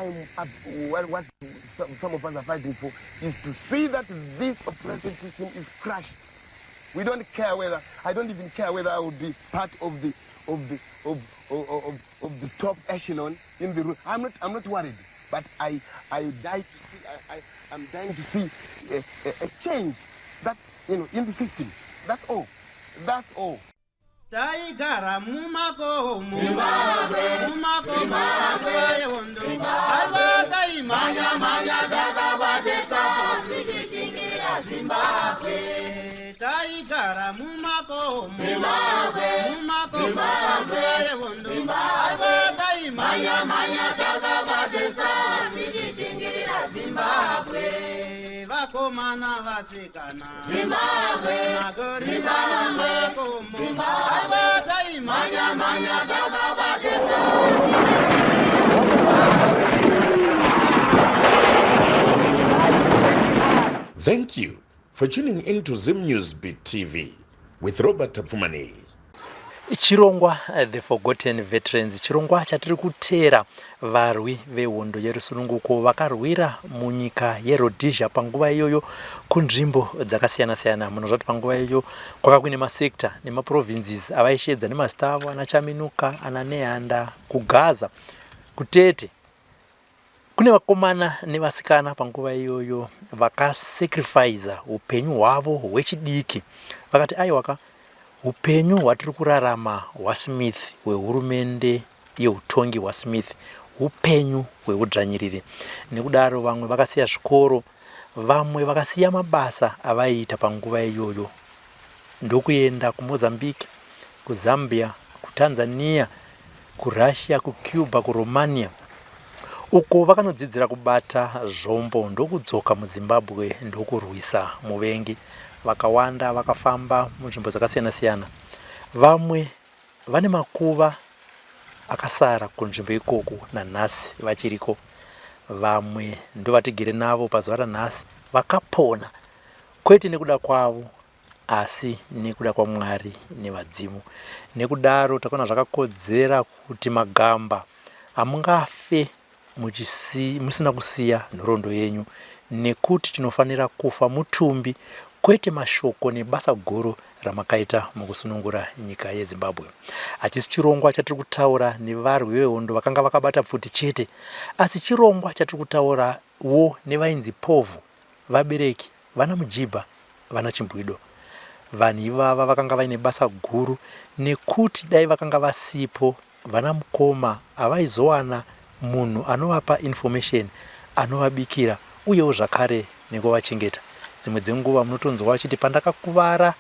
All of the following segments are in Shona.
I'm up, what some of us are fighting for is to see that this oppressive system is crushed. We don't care whether, I don't even care whether I will be part of the of the of of, of, of the top echelon in the room. I'm not worried, but I die to see I'm dying to see a change that in the system. That's all. That's all. Taigara mumakomo, mumakomo nguva yehondo. Aiwa, taimhanya mhanya takabatesa tichishingirira Zimbabwe. Taigara mumakomo, mumakomo nguva yehondo. Aiwa, taimhanya mhanya takabatesa tichishingirira Zimbabwe. Vakomana, vasikana, Zimbabwe. Magorira mumakomo. Aiwa, taimhanya mhanya takabatesa. Thank you for tuning in to Zim News Beat TV with Robert Tafumani. Chirongwa The Forgotten Veterans, chirongwa chatiri kuteera varwi vehondo yerusununguko vakarwira munyika yeRhodesia panguva iyoyo kunzvimbo dzakasiyana-siyana. Munoziva kuti panguva iyoyo kwaka kuine masector nemaprovinces avaishedza nemazita avo, ana Chaminuka, ana Nehanda, kuGaza, kuTete. Kune vakomana nevasikana panguva iyoyo vakasacrifica upenyu hwavo hwechidiki, vakati aiwaka, upenyu hwatiri kurarama hwaSmith, hwehurumende yeutongi hwaSmith, upenyu hweudzvanyiriri. Nekudaro vamwe vakasiya zvikoro, vamwe vakasiya mabasa avaiita panguva iyoyo, ndokuenda kuMozambique, kuZambia, kuTanzania, kuRussia, kuCuba, kuRomania, uko vakanodzidzira kubata zvombo, ndokudzoka muZimbabwe ndokurwisa muvengi. Vakawanda vakafamba munzvimbo dzakasiyana-siyana. Vamwe vane makuva akasara kunzvimbo ikoko nanhasi vachiriko. Vamwe ndovatigere navo pazuva ranhasi, vakapona kwete nekuda kwavo asi nekuda kwaMwari nevadzimu. Nekudaro takaona zvakakodzera kuti magamba hamungafe musina kusiya nhoroondo yenyu, nekuti tinofanira kufa mutumbi kwete mashoko nebasa guru ramakaita mukusunungura nyika yeZimbabwe. Hachisi chirongwa chatiri kutaura nevarwi vehondo vakanga vakabata pfuti chete, asi chirongwa chatiri kutaurawo nevainzi povho, vabereki, vana mujibha, vana chimbwido. Vanhu ivava vakanga vaine basa guru, nekuti dai vakanga vasipo, vana mukoma havaizowana munhu anovapa information, anovabikira uyewo zvakare nekuvachengeta. Dzimwe dzenguva munotonzwa vachiti, "Pandakakuvara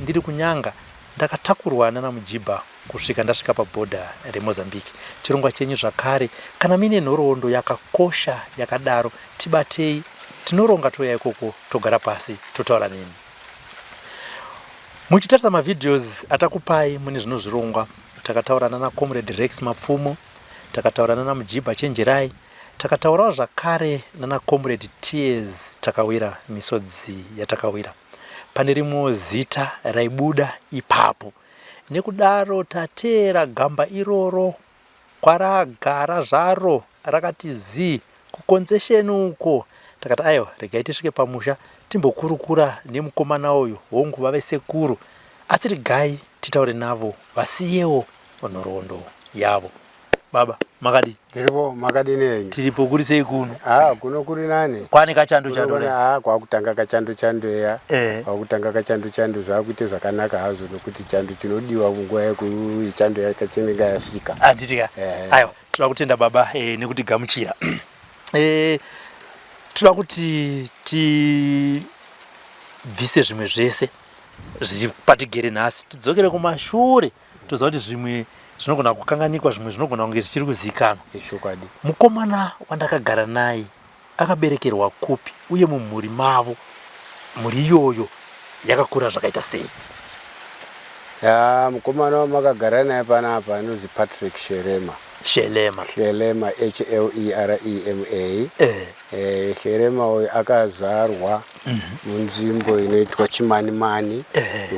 ndiri kuNyanga, ndakatakurwa nana mujibha kusvika ndasvika pabhodha reMozambique." Chirongwa chenyu zvakare. Kana muine nhoroondo yakakosha yakadaro, tibatei, tinoronga, touya ikoko, togara pasi, totaura nemi. Muchitarisa mavideos atakupai mune zvino zvirongwa, takataura nana Comrade Rex Mapfumo, takataura nana Mujibha Chenjerai, takataurawo zvakare nana Comrade Tears Takawira Misodzi Yatakawira. Pane rimwewo zita raibuda ipapo. Nekudaro tateera gamba iroro kwaragara zvaro rakati zii kuconcession uko. Takati aiwa, regai tisvike pamusha timbokurukura nemukomana uyu. Hongu, vave sekuru, asi regai titaure navo vasiyewo nhoroondo yavo. Baba, makadi? Tiripo, makadini henyu? Tiripo, kuri sei kuno? Ah, kuno kuri nani. Kwane kachando chando? Ah, kwakutanga kachando chando ya. Kwakutanga kachando chando, zvakuite zvakanaka hazvo, nokuti chando chinodiwa munguva yekuchando yakachinenge yasvika. Handiti ka? Aiwa, toda kutenda baba nekuti gamuchira. Toda kuti tibvise zvimwe zvese zviri patigere nhasi, tidzokere kumashure. Toziva kuti zvimwe zvinogona kukanganikwa, zvimwe zvinogona kunge zvichiri kuzivikanwa. Ishokwadi. Mukomana wandakagara naye akaberekerwa kupi, uye mumhuri mavo, mhuri iyoyo yakakura zvakaita sei? Ya, mukomana wamakagara naye panapa anonzi Patrick Sherema. Shelema. Hlelema, Hlerema. Hlerema uyu akazvarwa munzvimbo inoitwa Chimanimani,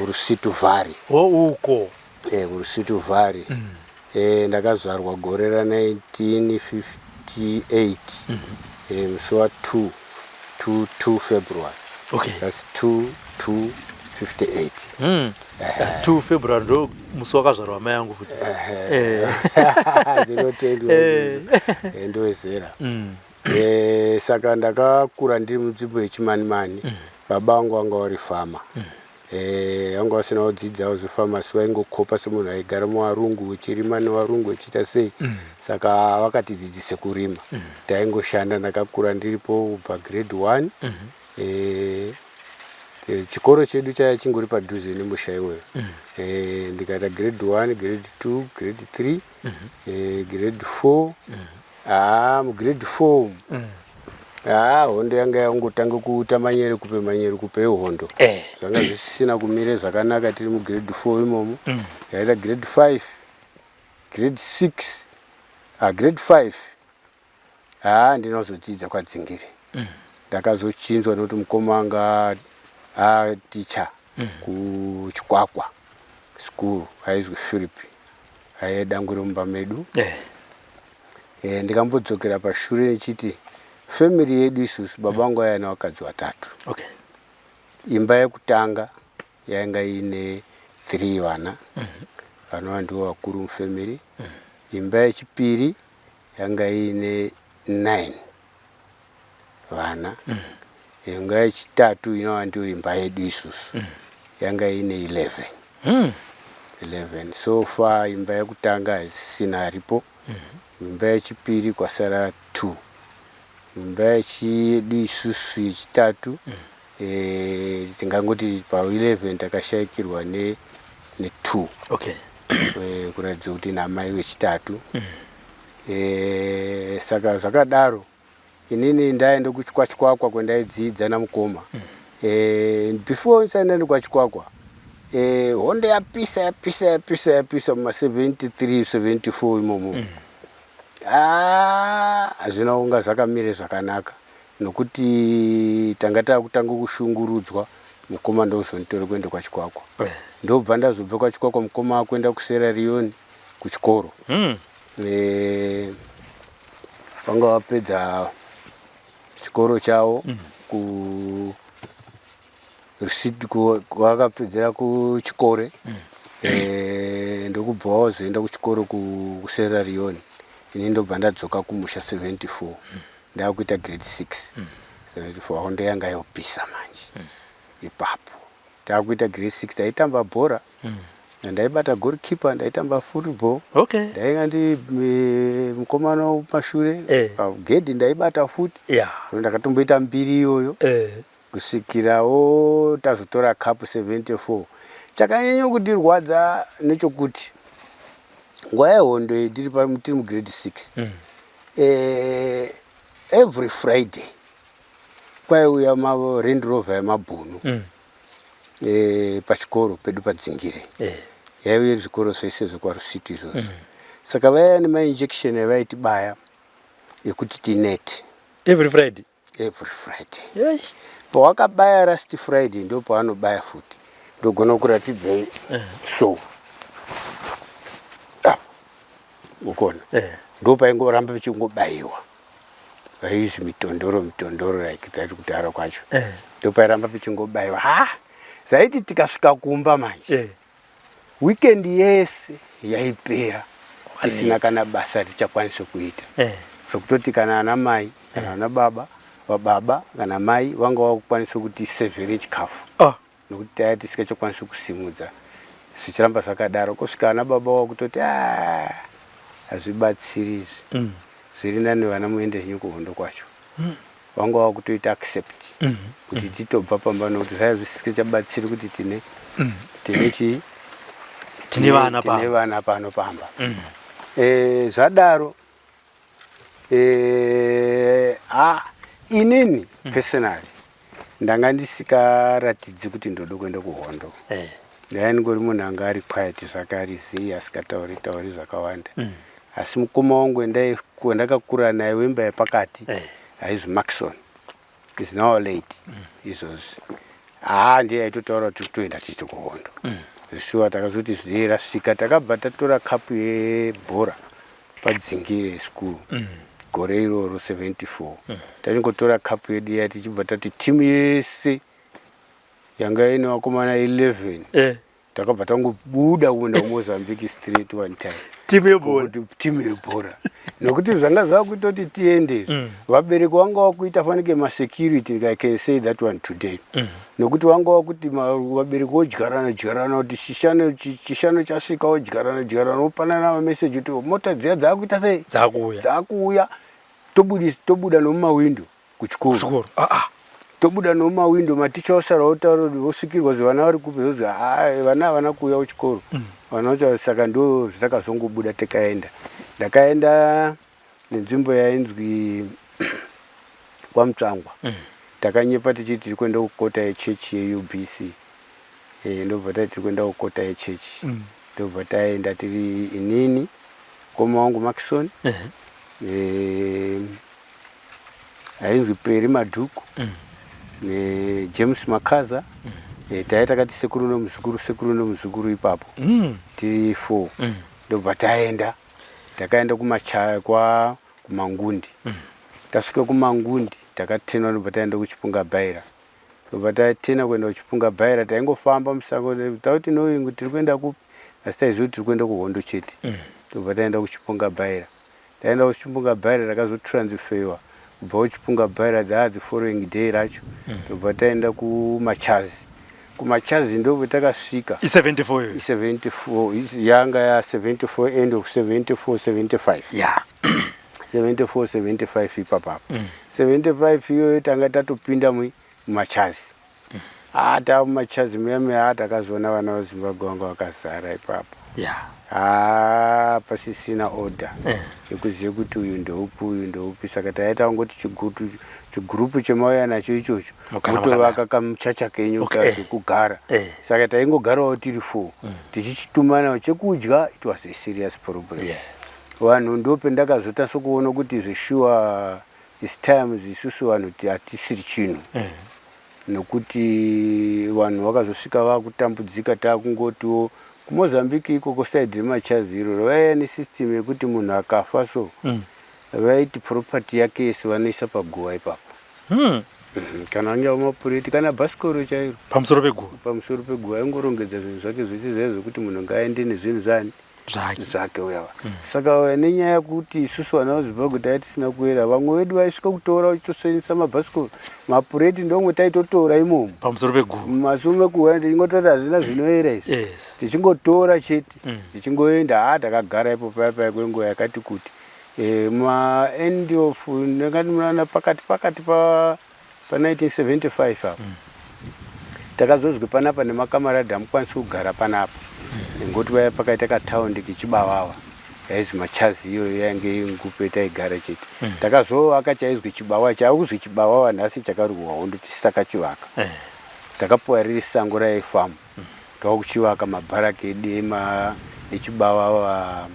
Rusitu Valley. O, uko. Urusitu Valley. Ndakazvarwa gore ra19 58 musi wa 2 2 2 February. Okay. That's 2 2 58. 2 February ndo musi wakazvarwa mai yangu futi. Zvinotendwa izvozvo. Ndowezera. Saka ndakakura ndiri munzvimbo yeChimanimani. Baba vangu vanga vari farmer. Vanga vasina kudzidzawo zvefamasi, vaingokopa semunhu aigara muvarungu, vechirima nevarungu, vechiita sei. Saka vakatidzidzise kurima. Taingoshanda. Ndakakura ndiripo kubva grade 1. Chikoro chedu chaiva chingori padhuze nemusha iwoyo. Ndikaita grade 1, grade 2, grade 3, grade 4. Haa, mugrade 4 haa, hondo yanga yangotanga kuita manyere kupe manyere kupe ehondo. Zvanga zvisisina kumire zvakanaka tiri mugrade 4 imomo. Yaita grade 5, grade 6, ah, grade 5 haa, ndinozodzidza kwaDzingire. Ndakazochinzwa nekuti mukoma anga aticha kuChikwakwa school, aizwi Philip, aidangwira mumba medu. Ndikambodzokera pashure ndichiti family yedu isusu, baba vangu aiva nevakadzi vatatu. Imba yekutanga yainga iine 3 vana, vanova ndivo vakuru mufamily. Imba yechipiri yanga iine 9 vana. Imba yechitatu, inova ndiyo imba yedu isusu, yanga iine 11. 11 so far. Imba yekutanga haisisina aripo. Imba yechipiri kwasara 2. Imba yedu isusu yechitatu, tingangoti pa11 takashayikirwa ne2. Kuratidza kuti namai wechitatu. Saka zvakadaro, inini ndaenda kuChikwachikwakwa kwendaidzidza namukoma. Before ndisati ndaenda kwaChikwakwa, hondo yapisa, yapisa, yapisa, yapisa muma73 74 imomo. Hazvina kunga zvakamire zvakanaka nokuti tanga taakutanga kushungurudzwa. Mukoma ndozonditora kuenda kwaChikwakwa. Ndobva ndazobva kwaChikwakwa, mukoma akuenda kuSierra Leone kuchikoro. Vanga vapedza chikoro chavo ku vakapedzera kuchikore. Ndokubva wazoenda kuchikoro kuSierra Leone. Ini ndobva ndadzoka kumusha 74, ndakuita grade 6 74. Hondo yanga yopisa manje ipapo. Takuita grade 6, taitamba bhora. Ndaibata goalkeeper, ndaitamba football. Ndainga ndi mukomana wepamashure. Pagedhi ndaibata futi. Ndakatomboita mbiri iyoyo kusvikirawo tazotora cup 74. Chakanyanya kundirwadza nechokuti nguva yehondo iyi tiri mugrade 6, every Friday kwaiuya maRand Rover emabhunu pachikoro pedu paDzingire. Yaiuye zvikoro zvese zvekwaRusitu izvozvo. Saka vaiya nemainjection avaitibaya ekuti tinete. Every Friday? Every Friday. Pawakabaya last Friday, ndo pavanobaya futi. Ndogona kuratidzai. So ah, ukona ndo paingoramba pichingobayiwa, vaizi mitondoro mitondoro, like that kudhara kwacho. Ndo pairamba pichingobayiwa. Ha, zaiti tikasvika kumba manje, weekend yese yaipera tisina kana basa richakwanisa kuita, zvekutoti kana ana mai kana ana baba, vababa kana mai vanga vakukwanisa kuti sevhere chikafu nokuti taiva tisingachakwanisi kusimudza. Zvichiramba zvakadaro kusvika ana baba vakutoti, "Ah, hazvibatsiri izvi. Zviri nani vana muende henyu kuhondo kwacho." Vanga vakutoita accept kuti titobva pamba nokuti zvaiva zvisingachabatsiri kuti tine chii. Tine vana tine pano. Vana pano pamba. Zvadaro, inini personally ndanga ndisikaratidzi kuti ndoda kuenda kuhondo. Ndaiva ndingori munhu anga ari quiet zvake, ari zii, asikatauri tauri zvakawanda. Asi mukoma wangu wandakakura naye wemba yepakati, aizi Maxon, is now late izvozvi, haa, ndiye aitotaura kuti toenda tichiti kuhondo. Shuwa takazoti zii rasvika, takabva tatora kapu yebhora paDzingire school. Gore iroro 74 tachingotora kapu yedu iya, tichibva tati timu yese yanga ine vakomana 11 takabva tangobuda kuenda kuMozambique straight one time. Timu yebhora. Kuti timu yebhora, nokuti zvanga zvakuita kuti tiende izvi, vabereki vanga vakuita fanike masecurity, I can say that one today, nokuti vanga vakuti vabereki vodyarana dyarana kuti chishano chasvika, vodyarana dyarana, vopanana mameseji kuti mota dziya dzakuita sei. Dzakuuya. Dzakuuya, tobuda nomumawindo kuchikoro. Kuchikoro, ah ah. Tobuda nomumawindo, maticha osara otaura kuti vosvikirwa zi vana vari kupi, zvozi hai, vana havana kuuya kuchikoro, vana vacho. Saka ndo zvatakazongobuda tikaenda. Ndakaenda nenzvimbo yainzwi kwaMutsvangwa. Takanyepa tichiti tiri kuenda kukota yechechi yeUBC. Ndobva tati tiri kuenda kukota yechechi, ndobva taenda tiri inini, mukoma wangu Maxon, ainzwi Peri Madhuku, neJames Makaza. Tai takati sekuru nomuzukuru, sekuru nomuzukuru ipapo, tiri four. Ndobva taenda, takaenda kumachaya kwa kuMangundi. Tasvika kuMangundi takatenwa, ndobva taenda kuChipunga Bhaira. Ndobva tatena kuenda kuChipunga Bhaira, taingofamba musango tauti noingu tiri kuenda kupi, asi taiziva kuti tiri kuenda kuhondo chete. Ndobva taenda kuChipunga Bhaira. Taenda kuChipunga Bhaira, takazotransferwa kubva kuChipunga Bhaira the following day racho. Ndobva taenda kuMachazi. KuMachazi ndobva takasvika. I74 iyoyo? 74 yanga ya 74, end of 74, 75. 74, 75 ipapapo. 75 iyoyo tanga tatopinda muMachazi. Taa muMachazi muya muya, takazoona vana veZimbabwe vanga vakazara ipapo. Ha, pasisina order yekuziva kuti uyu ndeupi, uyu ndeupi. Saka taita kungoti chigurupu chemauya nacho ichocho, Mugara. motovaka kamuchacha kenyu kekugara. Saka taingogarawo tiri four, tichichitumana chekudya. It was a serious problem. Vanhu, ndopendakazotasa kuona kuti zveshuwa is times isusu vanhu hatisiri chinhu, nokuti vanhu vakazosvika vakutambudzika. Takungotiwo kuMozambique ikoko, side remachazi iroro, vaiya nesystem yekuti munhu akafa so, vaiti property yake yese vanoisa paguva ipapo. Kana ange mapureti kana bhasikoro chairo. Pamusoro peguva. Pamusoro peguva, aingorongedza zvinhu zvake zvese zvaiva zvekuti munhu ngaaende nezvinhu zvani. Zvake. Zvake uyava. Saka nenyaya yekuti isusu vana veZimbabwe taiva tisina kuera, vamwe vedu vaisvika kutora vachitosenzesa mabhasikoro, mapureti ndomwe taitotora imomo. Pamusoro peguva. Masume kuva tichingotora, hazvina zvinoera izvi. Tichingotora chete, tichingoenda. Ha, takagara ipo paya paya kwenguva yakati kuti. Ma end of ndingati munana pakati pakati pa 1975 apo, takazozwi panapa nemakamaradi hamukwanisi kugara panapa, nengoti vaya pakaita kataundi keChibawawa, yaizwi Machazi iyoyo, yainge ngupe taigara chete. Takazovaka chaizwi Chibawa, chaakuzwi Chibawawa nhasi, chakarwiwa hondo tisi takachivaka. Takapuwa riri sango raifamu, twakuchivaka mabharaki edu eChibawawa.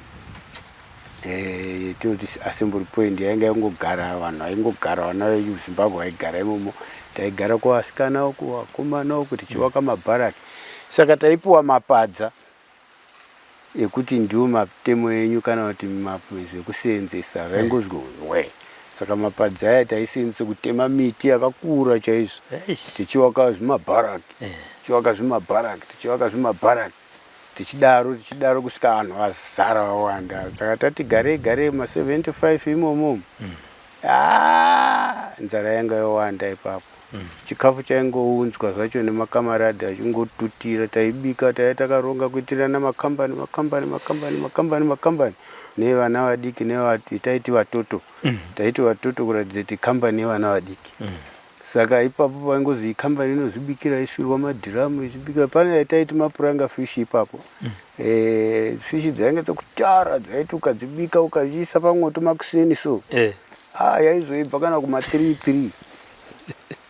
Tinoti assembly point yainge yangogara vanhu, vaingogara vana veZimbabwe vaigara imomo. Taigara kuvasikana uku, vakomana uku, tichivaka mabharaki. Saka taipiwa mapadza ekuti ndiwo matemo enyu kana kuti zvekuseenzesa, vaingozwi we. Saka mapadza aya taiseenzesa kutema miti yakakura chaizvo, tichivaka zvimabharaki, tichivaka zvimabharaki, tichivaka zvimabharaki, tichidaro tichidaro kusvika vanhu vazara vawanda. Saka tati garei garei ma75 imomo, ah, nzara yanga yowanda ipapo. Chikafu chaingounzwa zvacho nemakamaradi achingotutira, taibika, taiva takaronga kuitirana makambani, makambani, makambani, makambani, makambani nevana vadiki, taiti vatoto, taiti vatoto kuratidza kuti kambani yevana vadiki. Saka ipapo paingozi ikambani inozvibikira, isirwa madhiramu ichibikira. Pane yataiti mapuranga fish ipapo. Fish dzainge dzokutara, dzaiti ukadzibika ukachiisa pamwoto makuseni so, ah, yaizoibva kana kuma 3 3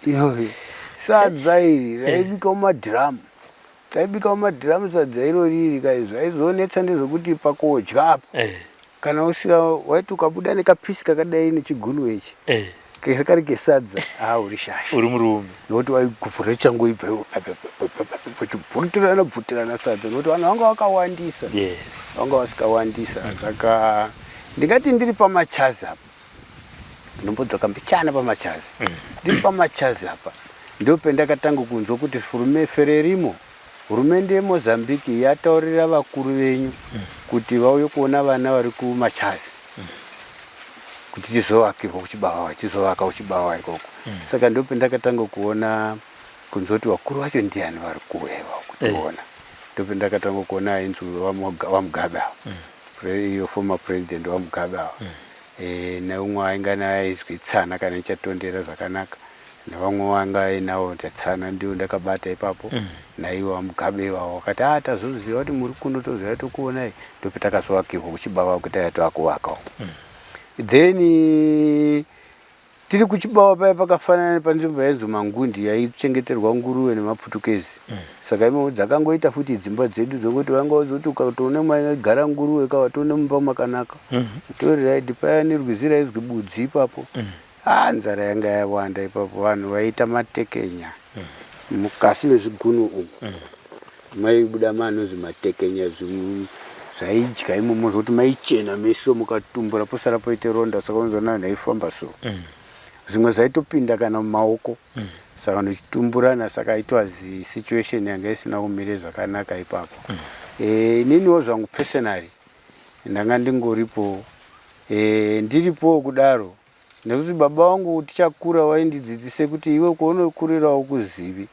iyoyo. Sadza iri raibika mumadhiramu, taibika mumadhiramu sadza iro riri kai. Zvaizonetsa ndezvekuti pakodya apa, kana usika waiti ukabuda nekapisi kakadai nechigunwe ichi kari kesadza, ha, uri shasha. Uri murume. Nokuti waigubvura changoibva uchibvutirana bvutirana sadza, nokuti vanhu vanga vakawandisa. Vanga vasikawandisa. Saka ndingati ndiri paMachazi apa. Ndinombodzoka mbichana pamachazi. Ndiri pamachazi apa ndopendakatanga kunzwa kuti furume Fererimo, hurumende yeMozambique yataurira vakuru venyu kuti vauye kuona vana vari kumachazi kuti tizovakirwa kuchibawa, tizovaka kuchibawa ikoko. Saka ndopendakatanga kuona kunzwa kuti vakuru vacho ndiani vari kuuya ivavo kutiona. Ndopendakatanga kuona ainzi vaMugabe ava, iyo former president vaMugabe ava. Neumwe ainga naye aizwi Tsana kana ichatondera zvakanaka, nevamwe vanga ainawo Tsana ndiwo ndakabata ipapo. Naivo vaMugabe ivavo vakati a tazoziva kuti muri kuno, toziva tokuonai. Ndopetakazovakirwa kuchibawa kuti aya toakuvaka uko. Then tiri kuchibawa paya pakafanana nepanzvimbo yainzi Mangundi yaichengeterwa nguruve nemaputukezi. Saka imomo dzakangoita futi dzimba dzedu dzokuti vanga vazoti ukatoona maigara nguruve ka watoona mumba makanaka. Tori right paya nerwizi raizwi Budzi ipapo. Ah, nzara yanga yawanda ipapo, vanhu vaiita matekenya. Mukasi mezvigunu umu maibuda manonzi matekenya, zvaidya imomo zvokuti maichena meso, mukatumbura posara poite ronda. Saka unozoona vanhu vaifamba so, zvimwe zvaitopinda kana mumaoko, saka nochitumburana. Saka it was situation yanga isina kumire zvakanaka ipapo. Ininiwo zvangu personally ndanga ndingoripo, ndiripowo kudaro nekuti baba vangu tichakura vaindidzidzise kuti iwe kwaunokurirawo kuzivi,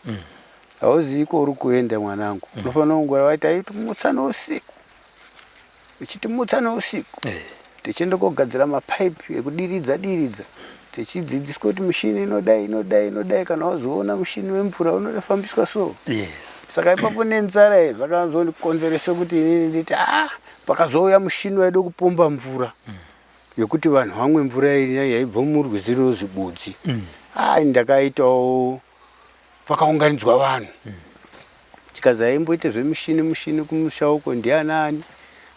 hauzivi kwauri kuenda mwanangu, unofanira kungwara. Vaiti aitimutsa neusiku, uchitimutsa neusiku tichienda kogadzira mapaipi ekudiridza diridza, tichidzidziswa kuti mushini inodai, inodai, inodai, kana wazoona mushini wemvura unofambiswa so. Saka ipapo nenzara iyi zvakazondikonzeresa kuti inini nditi a pakazouya mushini waida kupomba mvura yokuti vanhu vamwe mvura iyi yaibva murwizi runozwi Budzi. Ai, ndakaitawo pakaunganidzwa vanhu, chikazi aimboite zvemushini mushini kumusha uko ndianani?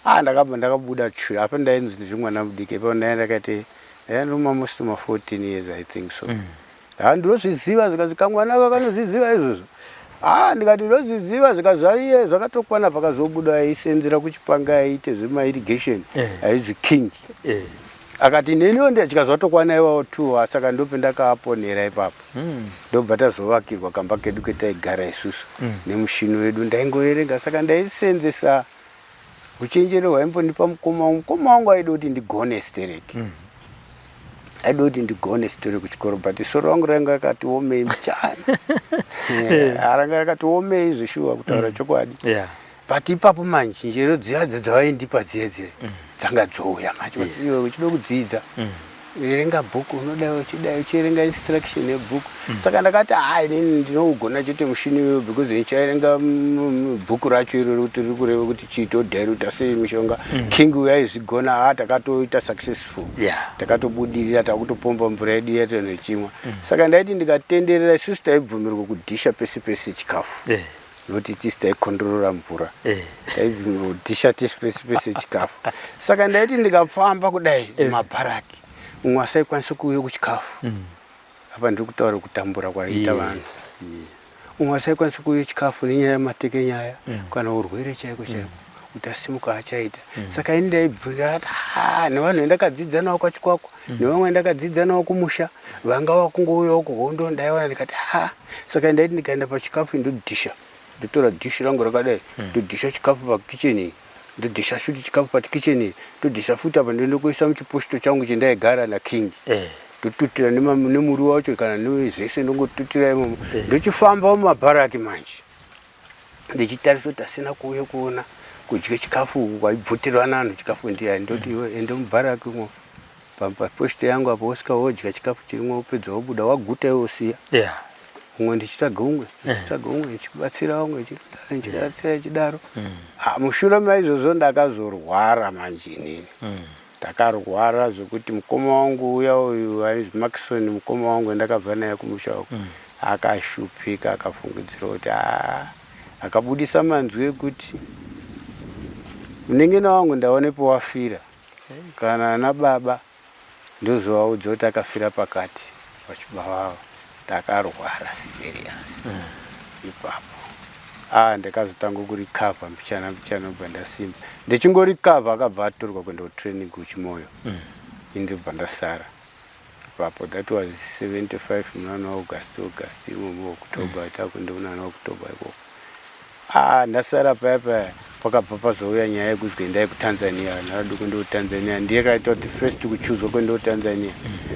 A, ndakabva ndakabuda chu apa ndainzi ndiri mwana mudiki ipapo, ndai ndakaite ndainoma most ma 14 years, I think so. Ha, ndinozviziva. Zvikazi kamwana aka kanozviziva izvozvo. Ha, ndikati ndozviziva. Zvikazi aiye zvakatokwana. Pakazobuda aisenzera kuchipanga, aiite zvemairrigation, aizwi King. Akati neniwo chikazvatokwana iwawo two. Saka ndope ndakaaponera ipapo. Ndobva tazovakirwa kamba kedu ketaigara isusu nemushini wedu. Ndaingoerenga, saka ndaisenzesa uchenjeri hwaimbondipa mukoma wangu. Mukoma wangu aida kuti ndigone stereki, aida kuti ndigone stereki kuchikoro, but soro rangu rainga rakati omei mbichana. Ranga rakati omei zveshuwa kutaura chokwadi. But ipapo manje njero dziya dzavaindipa dziya dziya dzanga dzouya manje kuti iwe uchida kudzidza, verenga bhuku, unodai uchidai uchiverenga instruction yebhuku. Saka ndakati hai, inini ndinougona chete mushini iyoyo because ndichaverenga bhuku racho iroro kuti riri kureva kuti chii, todhairuta sei mishonga. King uyo aizvigona. Ha, takatoita successful. Takatobudirira, takutopomba mvura yedu yatonochimwa. Saka ndaiti ndikatenderera, isusu taibvumirwa kudhisha pese pese chikafu nokuti tisi taikondorora mvura. Taibvumirwa kudhisha tisi pese pese chikafu. Saka ndaiti ndikafamba kudai mumabharaki, umwe asaikwanisa kuuya kuchikafu. Apa ndiri kutaura kutambura kwaiita vanhu. Umwe asaikwanisa kuuya chikafu nenyaya yematekenyaya kana urwere chaiko chaiko kuti asimuka achaita. Saka ini ndaibvunza ati "Ah, nevanhu vendakadzidza navo kwachikwakwa nevamwe vandakadzidza navo kumusha vanga vakungouyawo kuhondo." Ndaiona ndikati ha, saka ndaiti ndikaenda pachikafu ndodhisha, ndotora dhishi rangu rakadai, ndodhisha chikafu pakicheni iyi, ndodhisha futi chikafu pakicheni iyi, ndodhisha futi apa, ndoenda kuisa muchiposhito changu chendaigara naKing. Ndotutira nemuriwo wacho kana nezvese, ndongotutira imomo. Ndochifamba mumabharaki manje ndichitarisa kuti asina kuuya kuona kudya chikafu uku kwaibvutirwa nanhu chikafu ndiyani. Ndoti iwe ende mubharaki umo paposhito yangu apo, wosvika wodya chikafu chirimwo, wopedza wobuda waguta iwe, wosiya umwe. Ndichitsvaga umwe, ndichitsvaga umwe, ndichibatsira umwe, ndichibatsira ichidaro. Ah, mushure maizvozvo ndakazorwara manje inini. Ndakarwara zvekuti mukoma wangu uya uyu ainzi Maxon, mukoma wangu ndakabva naye kumusha uku, akashupika, akafungidzira kuti a akabudisa manzwi ekuti munengena wangu ndaonepo wafira, kana ana baba ndozovaudza kuti akafira pakati pachibavava. Ndakarwara serious ipapo. Ah, ndakazotanga kurecover mbichana mbichana, bva ndasimba. Ndichingorikavha akabva atorwa kuenda kutraining kuChimoyo. Ini ndobva ndasara. ipapo. That was 75 munana August, August imomo, October, takuenda kunana October ikoko. Ah, ndasara paya paya pakabva pazouya nyaya yekuzwi endai kuTanzania. Ndakadi kuenda kuTanzania, ndiye kaita kuti first kuchuzwa kuenda kuTanzania.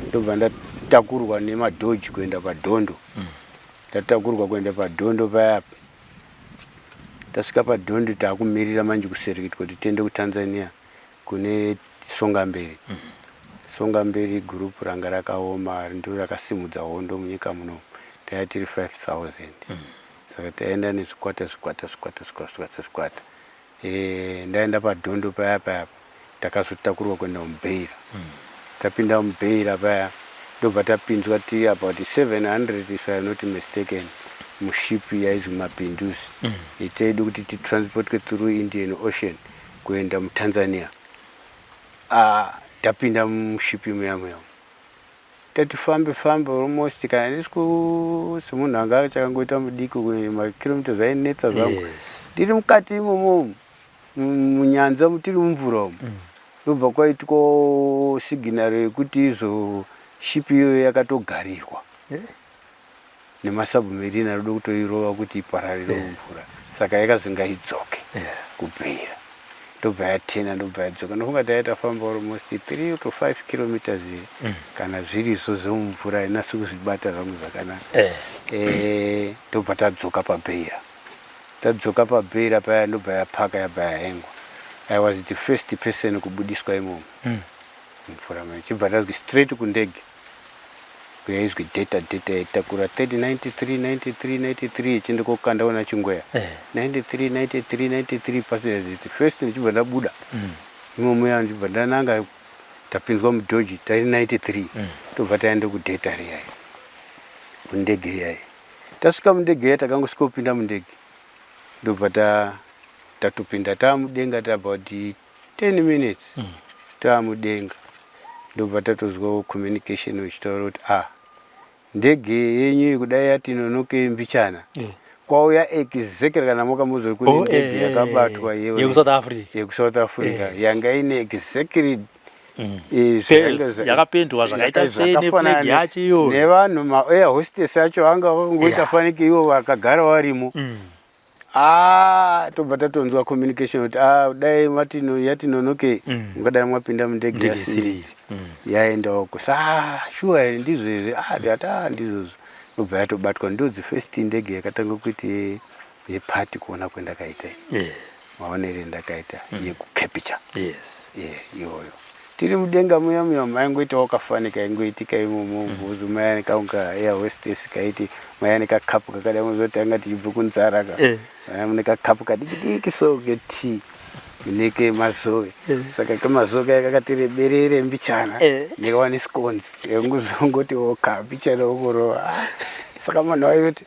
Ndobva ndatakurwa nemadhoji kuenda paDhondo. Ndatakurwa kuenda paDhondo paya, tasvika paDhondo, taakumirira manje kusereketwa kuti tiende kuTanzania kune Songamberi. Songamberi group ranga rakaoma, ndiro rakasimudza hondo munyika muno. Taiya tiri 5000, saka taenda nezvikwata, zvikwata, zvikwata, zvikwata, zvikwata, zvikwata. Ndaenda paDhondo paya paya, takazotakurwa kuenda muBeira. Tapinda muBeira paya, ndobva tapinzwa tiri about 700, if I am not mistaken, muship yaizwi Mapinduzi. Itaidi kuti titransportwe through Indian Ocean kuenda muTanzania. Ah, tapinda muship muya muya, tati fambe fambe almost, kana ndisi semunhu anga achakangoita mudiki, makilomita zvainetsa zvangu. Ndiri mukati imomo munyanza, tiri mumvura umu, ndobva kwaitwa signal yekuti izvo ship iyoyo yakatogarirwa nemasubmarine arikuda kutoirova kuti ipararire mumvura, saka yakazi ngaidzoke kuBeira. Ndobva yatena, ndobva yadzoka. Ndofunga taiya tafamba almost 3 to 5 kilometers here, kana zvirizvo zvemumvura, hainasi kuzvibata zvangu zvakanaka. Ndobva tadzoka paBeira. Tadzoka paBeira paya, ndobva yapaka, yabva yahengwa. I was the first person kubudiswa imomo mumvura maya. Chibva tazwi straight kundege yaizwi Delta. Delta yaitakura 3093 93 93 ichienda kokanda kuna Chingweya. 93 93 93 passengers, the first. Ndichibva ndabuda imomo ya, ndichibva ndananga, tapinzwa mudhoji tari 93, tobva taenda kuDelta riyai, kundege iyai. Tasvika mundege iya, takangosvika kupinda mundege, ndobva tatopinda taamudenga, about 10 minutes taamudenga, ndobva tatozwa communication uchitaura kuti, "Ah, ndege yenyu iyi kudai yatinonokei mbichana, kwauya exactly." Kana makamuzwa kune ndege yakabatwa yekuSouth Africa. YekuSouth Africa. Yanga ine exactly Yakapendwa zvakaita sei, neflag yacho iyoyo. Nevanhu, maair hostess acho anga vakangoita fanike ivo vakagara varimo. Ah, tobva tatonzwa communication kuti, "Ah, dai matino yatinonokei, ungadai mwapinda mundege Ndege yasiri isiri. Yaendawo sa shuwa here? Ndizvo here?" Ah, ndikati, "Ah, ndizvozvo." Ndobva yatobatwa. Ndo the first ndege yakatanga kuiti yepati kuona kwendakaita ini. Maonere ndakaita yekucapture. Yeah, iyoyo tiri mudenga muya muya, maingoitawo kafanika ingoitika imomo mbuzu maya kaunga air hostess kaiti maya nekakapu kakadai, muzoti anga tichibva kunzara ka. Maya mune kakapu kadiki diki so ketea nekemazoe, saka kemazoe kaya kakati reberere mbichana. Nekawane scones ekungozongoti oka mbichana okurova. Ah, saka munhu waiti,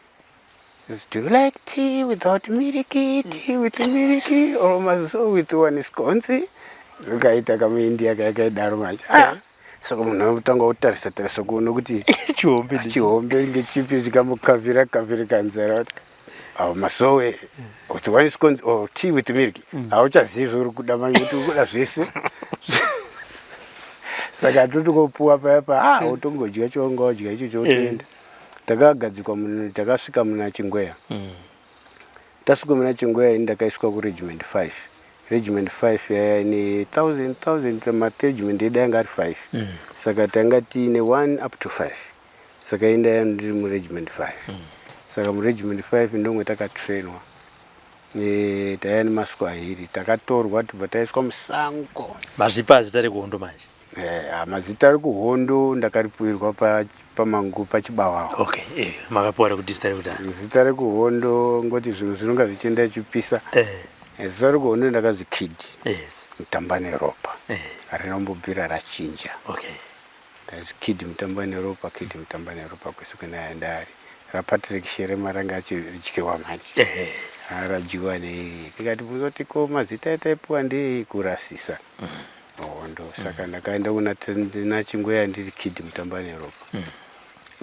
"Do you like tea without milk, tea with milk, or mazoe with one scones?" Zvakaita kamuindia kaya kaidaro manje. Ah, saka munhu anotanga kutarisa tarisa kuona kuti Chihombe chihombe ngechipi, chikamukavhira kavhira kanzara kuti awo mazoe with one scones or tea with milk. Hauchazivi zvauri kuda manje, kuti uri kuda zvese. Saka totokopuwa paya pa, ah, wotongodya chaunga wadya icho, chotoenda. Takagadzikwa, takasvika muna Chingweya. Tasvika muna Chingweya, ini ndakaiswa kuregiment 5. Regiment 5 yaya ine 1000 1000, maregiment edu anga ari 5, saka tanga tiine 1 up to 5. Saka indaya ndiri muregiment 5. Saka muregiment 5 ndomwe takatrainwa. Taiya nemaswahili, takatorwa tibva taiswa musango. Mazvipa zita rekuhondo manje? Mazita ari kuhondo ndakaripuirwa pamangu paChibawawa. Okay, makapiwa rekuti zita rekudhara? Zita rekuhondo, ngoti zvinhu zvinonga zvichienda ichipisa. Zita rekuhondo ndakazwi Kid Mutamba Neropa. Harinombobvira rachinja. Ndazwi Kid Mutamba Neropa, Kid Mutamba Neropa kwese kwendari. RaPatrick Sherema ranga achidyiwa manje. Radyiwa neiri. Tikati bvunza kuti ko mazita ataipiwa ndei, kurasisa hondo. Saka ndakaenda kuna naChingweya ndiri Kid Mutamba Neropa.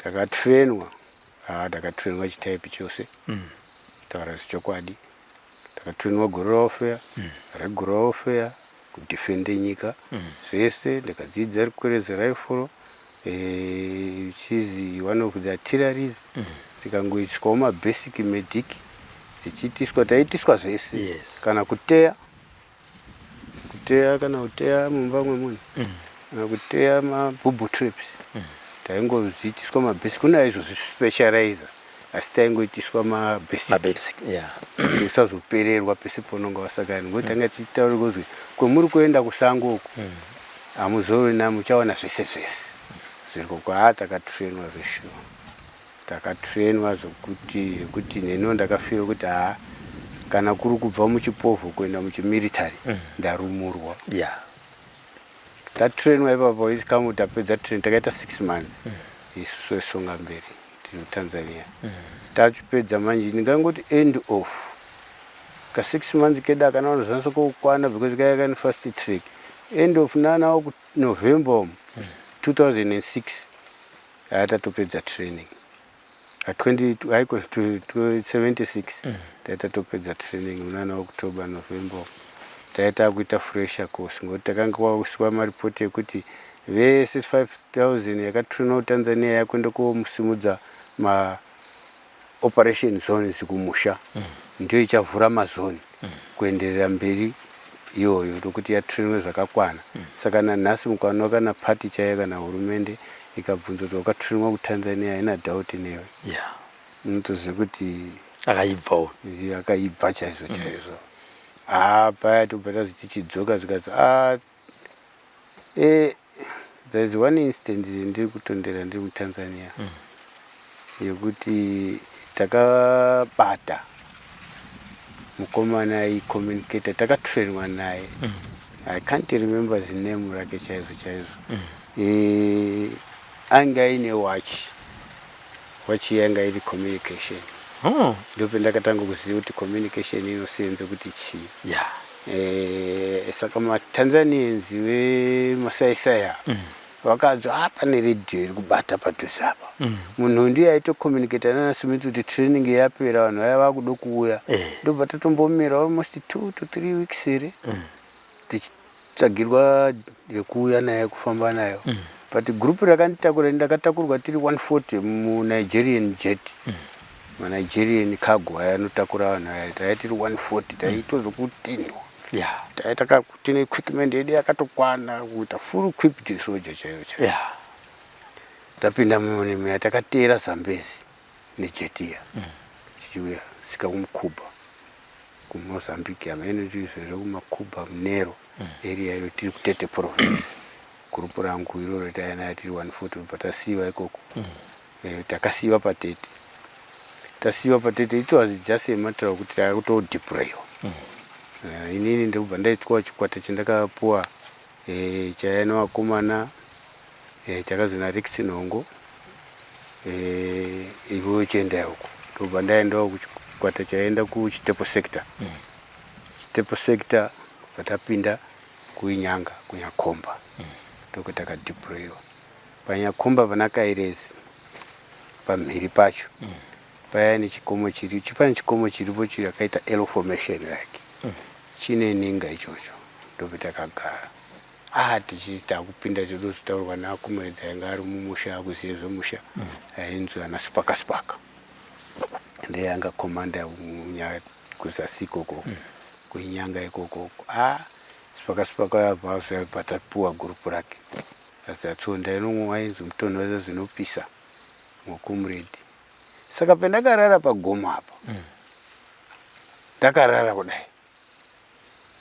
Takatrainwa, ah, ndakatrainwa chitaipi chose. Taura zvechokwadi, takatrainwa guerrilla warfare, regular warfare, kudefende nyika, zvese. Ndikadzidza rikwereze rifle. Which is one of the artilleries. Tikangoiswawo mabasic medic, tichiitiswa, taiitiswa zvese. Kana kuteya, kuteya, kana kuteya mumba mwemunhu, kana kuteya mabooby traps, taingoziitiswa mabasic. Kuna aizozvispecializa, asi taingoitiswa mabasic mabasic, yeah. Kuti usazopererwa pese paunonga wasakana, ngokuti tanga tichitaura kuzwi kwemuri kuenda kusango uku hamuzorina, muchaona zvese zvese zviriko. Kwaa takatrainwa zveshuwa, takatrainwa zvokuti neniwo ndakafira kuti haa, kana kuri kubva muchipovho kuenda muchimilitary, ndarumurwa. Tatrainwa ipapo, isikamu tapedza train, takaita 6 months isusu esonga mberi tiri kuTanzania. Tachipedza manje, ndingangoti end of ka 6 months kedu akana vanozvanisa kukwana, because kaya kani fast track. End of nana November umu 2006 atatopedza training. A 20 haiko 76 taitatopedza training munana October, November taita kuita fresher course, ngokuti takanga kwauswa maripoti ekuti vese 5000 yakatrainwa kuTanzania yakuenda komusimudza maoperation zones kumusha. Ndiyo ichavhura mazoni kuenderera mberi iyoyo, nokuti yatrainwe zvakakwana. Saka nanhasi mukaona kana pati chaiyo kana hurumende ikabvunza kuti wakatrainwa kuTanzania, haina doubt newe. Unotoziva kuti akaibvawo. Akaibva chaizvo chaizvo. Haa, paya tobva tazi tichidzoka, zvikati a there is one instance ndiri kutondera ndiri muTanzania yekuti takabata mukomana aicommunicata, takatrainwa naye. I can't remember the name rake chaizvo chaizvo. Anga aine watch, watch yanga iri communication. Ndopendakatanga kuziva kuti communication inosenze kuti chii. Saka maTanzanians vemasaisai vakanzwa, "Ah, pane redhiyo iri kubata padhuze apa." Munhu ndiye aitocommunicata nana Smith kuti training yapera, vanhu vaya vakuda kuuya. Ndobva tatombomira almost 2 to 3 weeks here tichitsvagirwa yekuuya naye, kufamba nayo. But group rakanditakura, ndakatakurwa tiri 140 muNigerian jet, maNigerian cargo aya anotakura vanhu aya. Tai tiri 140, taitozokutinhwa. Tai tine equipment yedu yakatokwana, kuita full equipped soja chaiyo chaiyo. Tapinda muya, takateera Zambezi nejet iya tichiuya svika kuMukuba kuMozambique, hamene tizvezvo kuMakuba munero area iro, tiri kuTete province. Gurupu rangu iroro tainaya tiri 140, bva tasiyiwa ikoko. Takasiyiwa paTete, tasiyiwa paTete, it was just a matter of kuti takutodeployiwa. Inini ndikubva ndaitwawo chikwata chandakapuwa chaiya nevakomana, chakazi naRex Nongo, iwewe chiendai uko. Ndobva ndaendawo kuchikwata chaienda kuChitepo sector. Chitepo sector, bva tapinda kuInyanga, kuNyakomba, ndokuti takadeployiwa paNyakomba pana Kairezi, pamhiri pacho paya nechikomo chiri, pane chikomo chiripo chakaita L formation like, chine ninga ichocho, ndopetakagara. Ah, tichiti takupinda, todozotaurwa naakumeredza ainge ari mumusha, akuzive zvemusha, ainzi ana Sipaka. Sipaka ndiye anga komanda kuzasi ikoko, kuInyanga ikoko. Ah, Sipaka, Sipaka abva azobva tapuwa gurupu rake, azatsonda inomwe ainzi mutonhoza zvinopisa mucomrade. Saka pendakarara pagomo apa, ndakarara kudai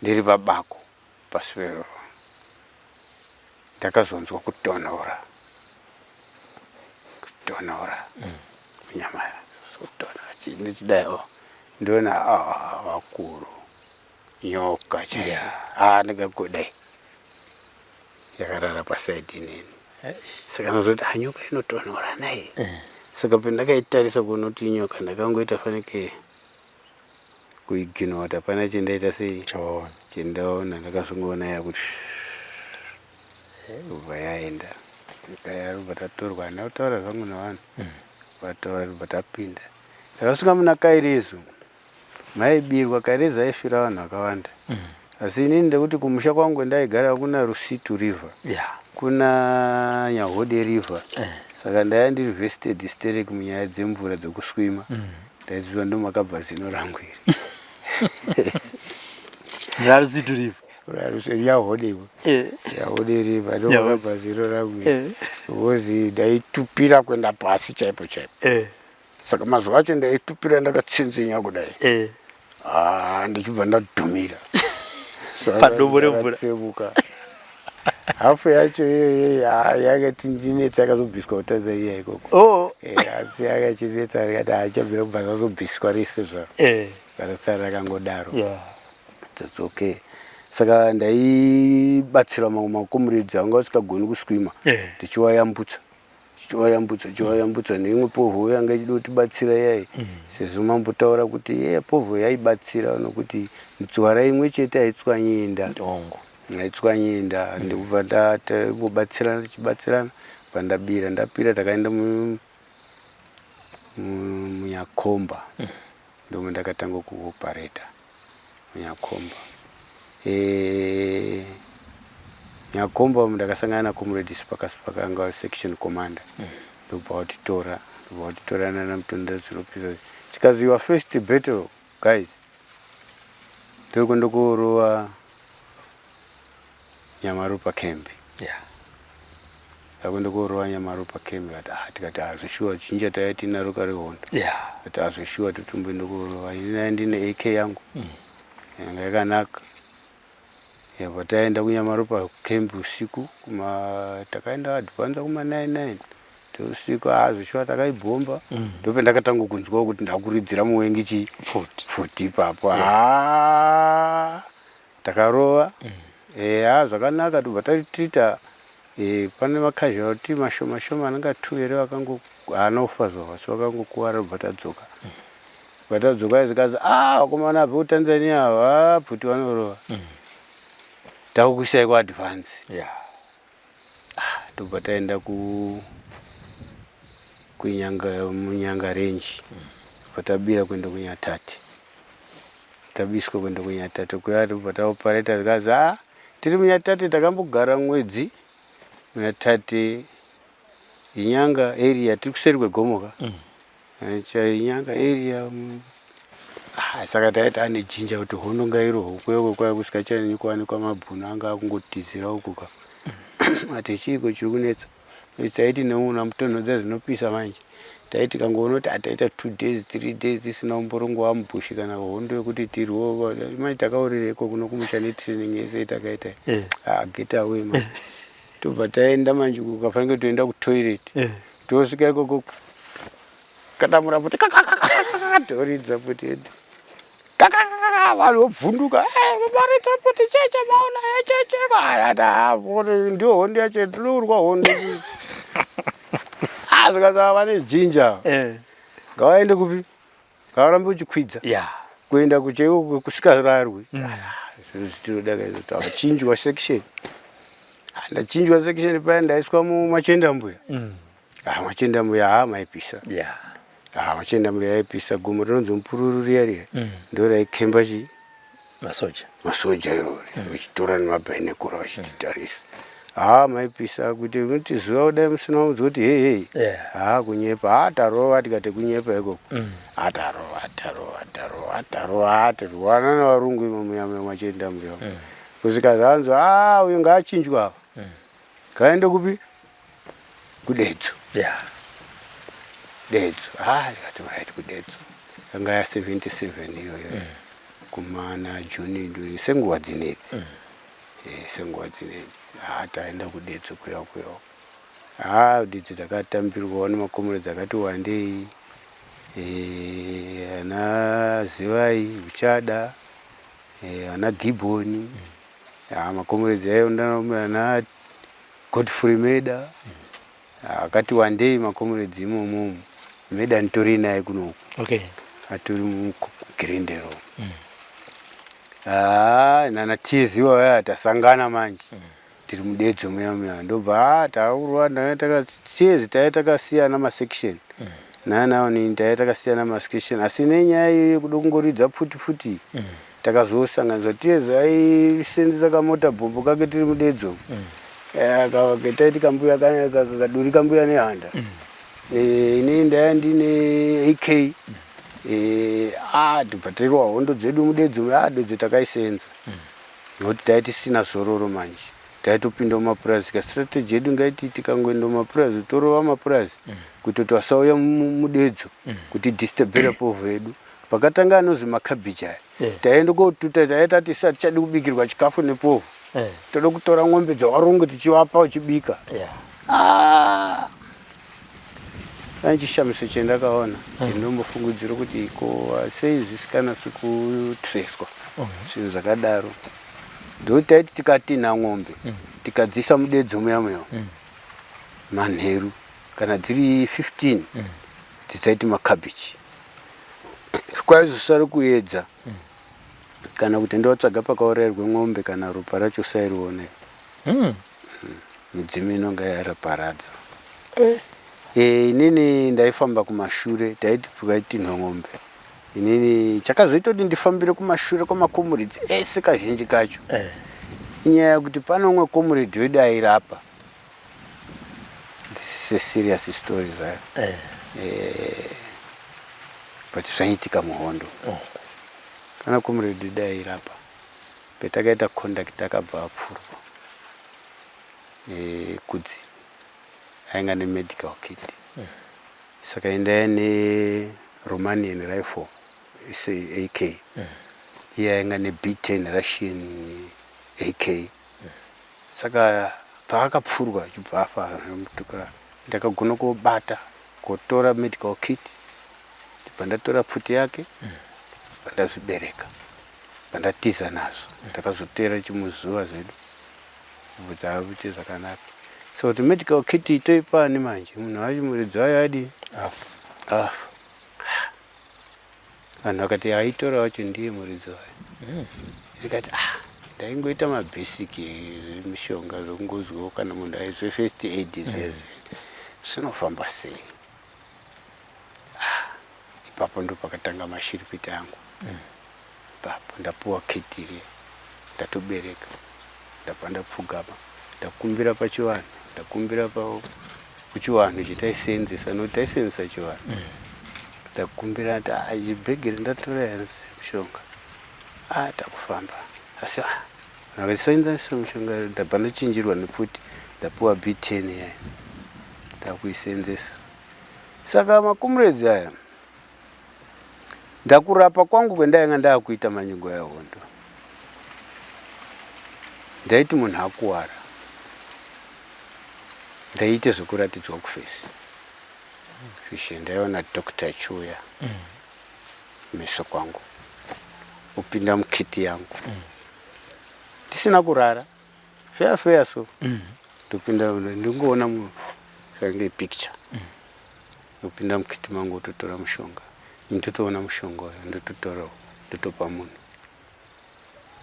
ndiri pabako pasi peroro, ndakazonzwa kutonhora, kutonhora munyama, kutonhora. Ndichidai ndoona, ah, vakuru, nyoka chaiyo. Ah, ndingagodai yakarara pasaidi inini. Saka ndozoti, "Ah, nyoka inotonhora nai." Saka pendakaitarisa kuona kuti inyoka, ndakangoita fanike kuignore kuti hapana chendaita sei. Chawaona. Chendaona, ndakazongoona yakuti kubva yaenda. Yarobva tatorwa, handina kutaura zvangu nevanhu vataura, tobva tapinda. Takasvika muna Kairezo, maibirwa. Kairezi aifira vanhu vakawanda, asi inini ndekuti kumusha kwangu ndaigara kuna Rusitu River. Kuna Nyahode River saka ndaiya ndiri vested sterek munyaya dzemvura dzekuswima ndaiziva ndomakabva zino rangu iri. Rarusitu River. Rarusitu Nyahode iwe. Nyahode River ndomakabva zino rangu iri. Because ndaitupira kuenda pasi chaipo chaipo. Saka mazuva acho ndaitupira ndakatsinzinya kudai. Ah, ndichibva ndadhumira padombo remvura tsevuka hafu yacho iyoyo yakatindinetsa yakazobviswa kutanzania ikoko oh. Eh, asi yakachinetsa ndikati haachabvira kubva zvazobviswa rese zvaro eh. rasara rakangodaro yeah. That's okay saka ndaibatsira mamwe makomuredzi anga asikagoni kuswima eh. ndichiwayambutsa Chichivayambutsa chichivayambutsa neimwe povho yanga ichida kutibatsira iyayi sezvo mambotaura kuti ye povho yaibatsira nokuti nzwara imwe chete haitswanyi inda Hongu. haitswanyi inda ndikubva ndatangobatsirana tichibatsirana bva ndabira ndapira takaenda munyakomba ndomo ndakatanga kuopareta Nyakomba. E, Nyakomba umu ndakasangana naComrade Sipaka Sipaka anga ari section commander ndobva watitora ndobva watitora nana Mutondera Dzinopisa chikazi your first battle guys ndiri kuenda koorova Nyamaropa camp Yeah. Takuenda koorova Nyamaropa camp kati ah tikati ah zveshuwa chinja taiya tinaro kare hondo Yeah. Kati ah zveshuwa totomboenda koorova ini naye ndine AK yangu yanga yakanaka yabva taenda kuNyamaropa camp usiku kuma takaenda advance kuma 99 teusiku ah zveshuwa takaibhomba ndopendakatanga kunzwawo kuti ndakuridzira muwengi chii Pfuti. pfuti ipapo ah Takarova eya zvakanaka tobva tatiita e, pane macasualty mashoma shoma anenge two here vakango anofa zvavo asi vakangokuvara tobva tadzoka bva tadzoka zvikanzi a vakomana abve kutanzania ava bvuti vanorova takukuisai kuadvance Yeah. Ah, tobva taenda ku kunyanga munyanga range bva tabira kuenda kunyatate Tabiswa kuenda kunyatate kuya tobva taopareta zvikanzi haa tiri munyatate takambogara mwedzi munyatate inyanga area tiri kuseri kwegomo ka mm. Inyanga area ah, saka taita ane jinja kuti hondo ngairohwe kuyoko kwaya kusikachanyanyi kuwanikwa mabhunu anga akungotizira uku ka mm. Ati chiiko chiri kunetsa Taiti neuna mutonhodza zvinopisa manje taiti tikangoona kuti ataita 2 days 3 days tisina kumborongowa mubhushi kana hondo yekuti tirwo manje takaurireiko kuno kumusha netraining yese takaita eh. ah, get away man tobva taenda manje ukafanira kutoenda kutoilet eh. tosvika ikoko katamura futi toridza futi kakakaka vanhu vobvunduka eh, varidza futi cheche maona eh, cheche vanhu ndiyo hondo yacho tinourwa hondo ah, zvikazava vane jinja eh. ngavaende kupi ngavarambe uchikwidza kuenda kuchaiko kusikararwi mm. ah, zvitinoda kaizvo achinjwa section ah, ndachinjwa section paya ndaiswa mumachendambuya mm. Ah, machendambuya haa maipisa yeah. Ah, machendambuya yaipisa gomo rinonzi mupururu riya riya mm. ndo raikemba chi masoja masoja irori mm. vachitora nemabhainekura vachititarisa mm. haa maipisa kuti muti zuva kudai musina kunzwa kuti hei hei yeah. haa kunyepa haa tarova tikati kunyepa ikoko mm. haa tarova tarova tarova tarova haa tirwana nevarungu imo muya muya machendambuya mm. kusvika zvanzi haa uyu ngaachinjwa apa mm. ngaende kupi kudedzo yeah. Dedzo ah ndikati right kudedzo yanga ya 77 iyoyo mm. Kumana juni nduri senguva dzinedzi mm. E, senguva dzinedzi ah taenda kudedzo kuya kuya ah dedzo takatambirwawo nemakomuredzi akati wandei e, ana zivai uchada e, ana gibhoni mm. Ah, makomuredzi ayo ana Godfrey Meda akati wandei makomuredzi imomo. Meda nditori naye kunoku. Okay. Atori mugrindero. Mm. Ah, nana TZ waya tasangana manje. Mm. Tiri mudedzo muya muya ndobva ah taurwa ndanga taka TZ taiya takasiyana ma section. Mm. Nana oni taiya takasiyana ma section asi nenyaya iyoyo kuda kungoridza pfuti pfuti. Mm. Takazosanganiswa Tears aisenzesa kamota bhobho kake tiri mudedzo. Mm. Eh, taiti kambuya kaduri kambuya nehanda mm. eh, ini ndaya ndine ak mm. eh, ah, tibva tairwa hondo dzedu mudedzo ah, dedzo takaisenza mm. nokuti tai tisina zororo manje taitopinda mumapurazi ka strategy yedu ngaiti tikangoenda mumapurazi torova mapurazi kutoti vasauya mudedzo kuti disturbera povho yedu pakatanga anozi makabhichi aya taienda kotuta taita tisi hatichadi kubikirwa chikafu nepovho eh. toda kutora ng'ombe dzewarungu tichivapa uchibika ah! pane chishamiso chendakaona eh. chendombofungudzira kuti ko sei zvisikanatsi kutreswa oh. zvinhu zvakadaro ndokuti taiti tikatinha ng'ombe mm. tikadzisa mudedzo muya muya mm. manheru kana dziri 15 mm. dzisaiti macabbage kwaizosara kuedza kana kuti ndotsvaga pakaurairwe ng'ombe kana ropa racho usairione mm. midzimu inonga yaraparadza eh. E, inini ndaifamba kumashure taiti pukaitinhwa ng'ombe inini chakazoita kuti ndifambire kumashure kwamakomuredzi ese kazhinji kacho eh. inyaya yekuti pane umwe komuredzi wedu airapa This is a serious story zvayo. Eh. Eh, but zvaiitika muhondo. Oh. Kana comrade dai irapa. Petakaita contact akabva apfurwa. Eh, kudzi ainga ne medical kit. Mm. Saka endaya ne Romanian rifle AK. Mm. Iye ainga ne B10 Russian AK. Saka paakapfurwa achibva afa mutukura ndakagona kobata kotora medical kit ndibva ndatora pfuti yake ndibva ndazvibereka ndibva ndatiza nazvo ndakazotera chimuzuva zvedu kuti zvakanaka so kuti medical kit itoipani manje munhu wacho muridzi wayo adii afa afa Vanhu vakati aitora wacho ndiye muridzi wayo. Mm. Ndikati ah ndaingoita mabasic emishonga zvekungozwawo kana munhu aizwe first aid zviya mm. zviya zvinofamba sei. Ah, ipapo ndopakatanga mashiripiti angu. Mm. Ipapo ndapuwa kit riya ndatobereka ndabva ndapfugama ndakumbira pachivanhu ndakumbira pa kuchivanhu chataisenzesa nokuti taisenzesa chivanhu mm. Ndakumbira ati ah ibhegi randatora here mushonga ah takufamba asi ah ndakaisenzesa mushonga ndabva ndachinjirwa nepfuti ndapiwa B10 yayo ndakuisenzesa saka makomuredzi aya ndakurapa kwangu kwendainga ndakuita manje nguva yehondo ndaiti munhu akuwara ndaiite zvekuratidzwa kufesi Fishe ndaiona doctor achiuya kumeso kwangu opinda mukiti yangu ndisina kurara feya feya so ndopinda ndingoona zvange picture ndopinda mukiti mangu ototora mushonga ini totoona mushonga uyo ndototorawo ndotopa munhu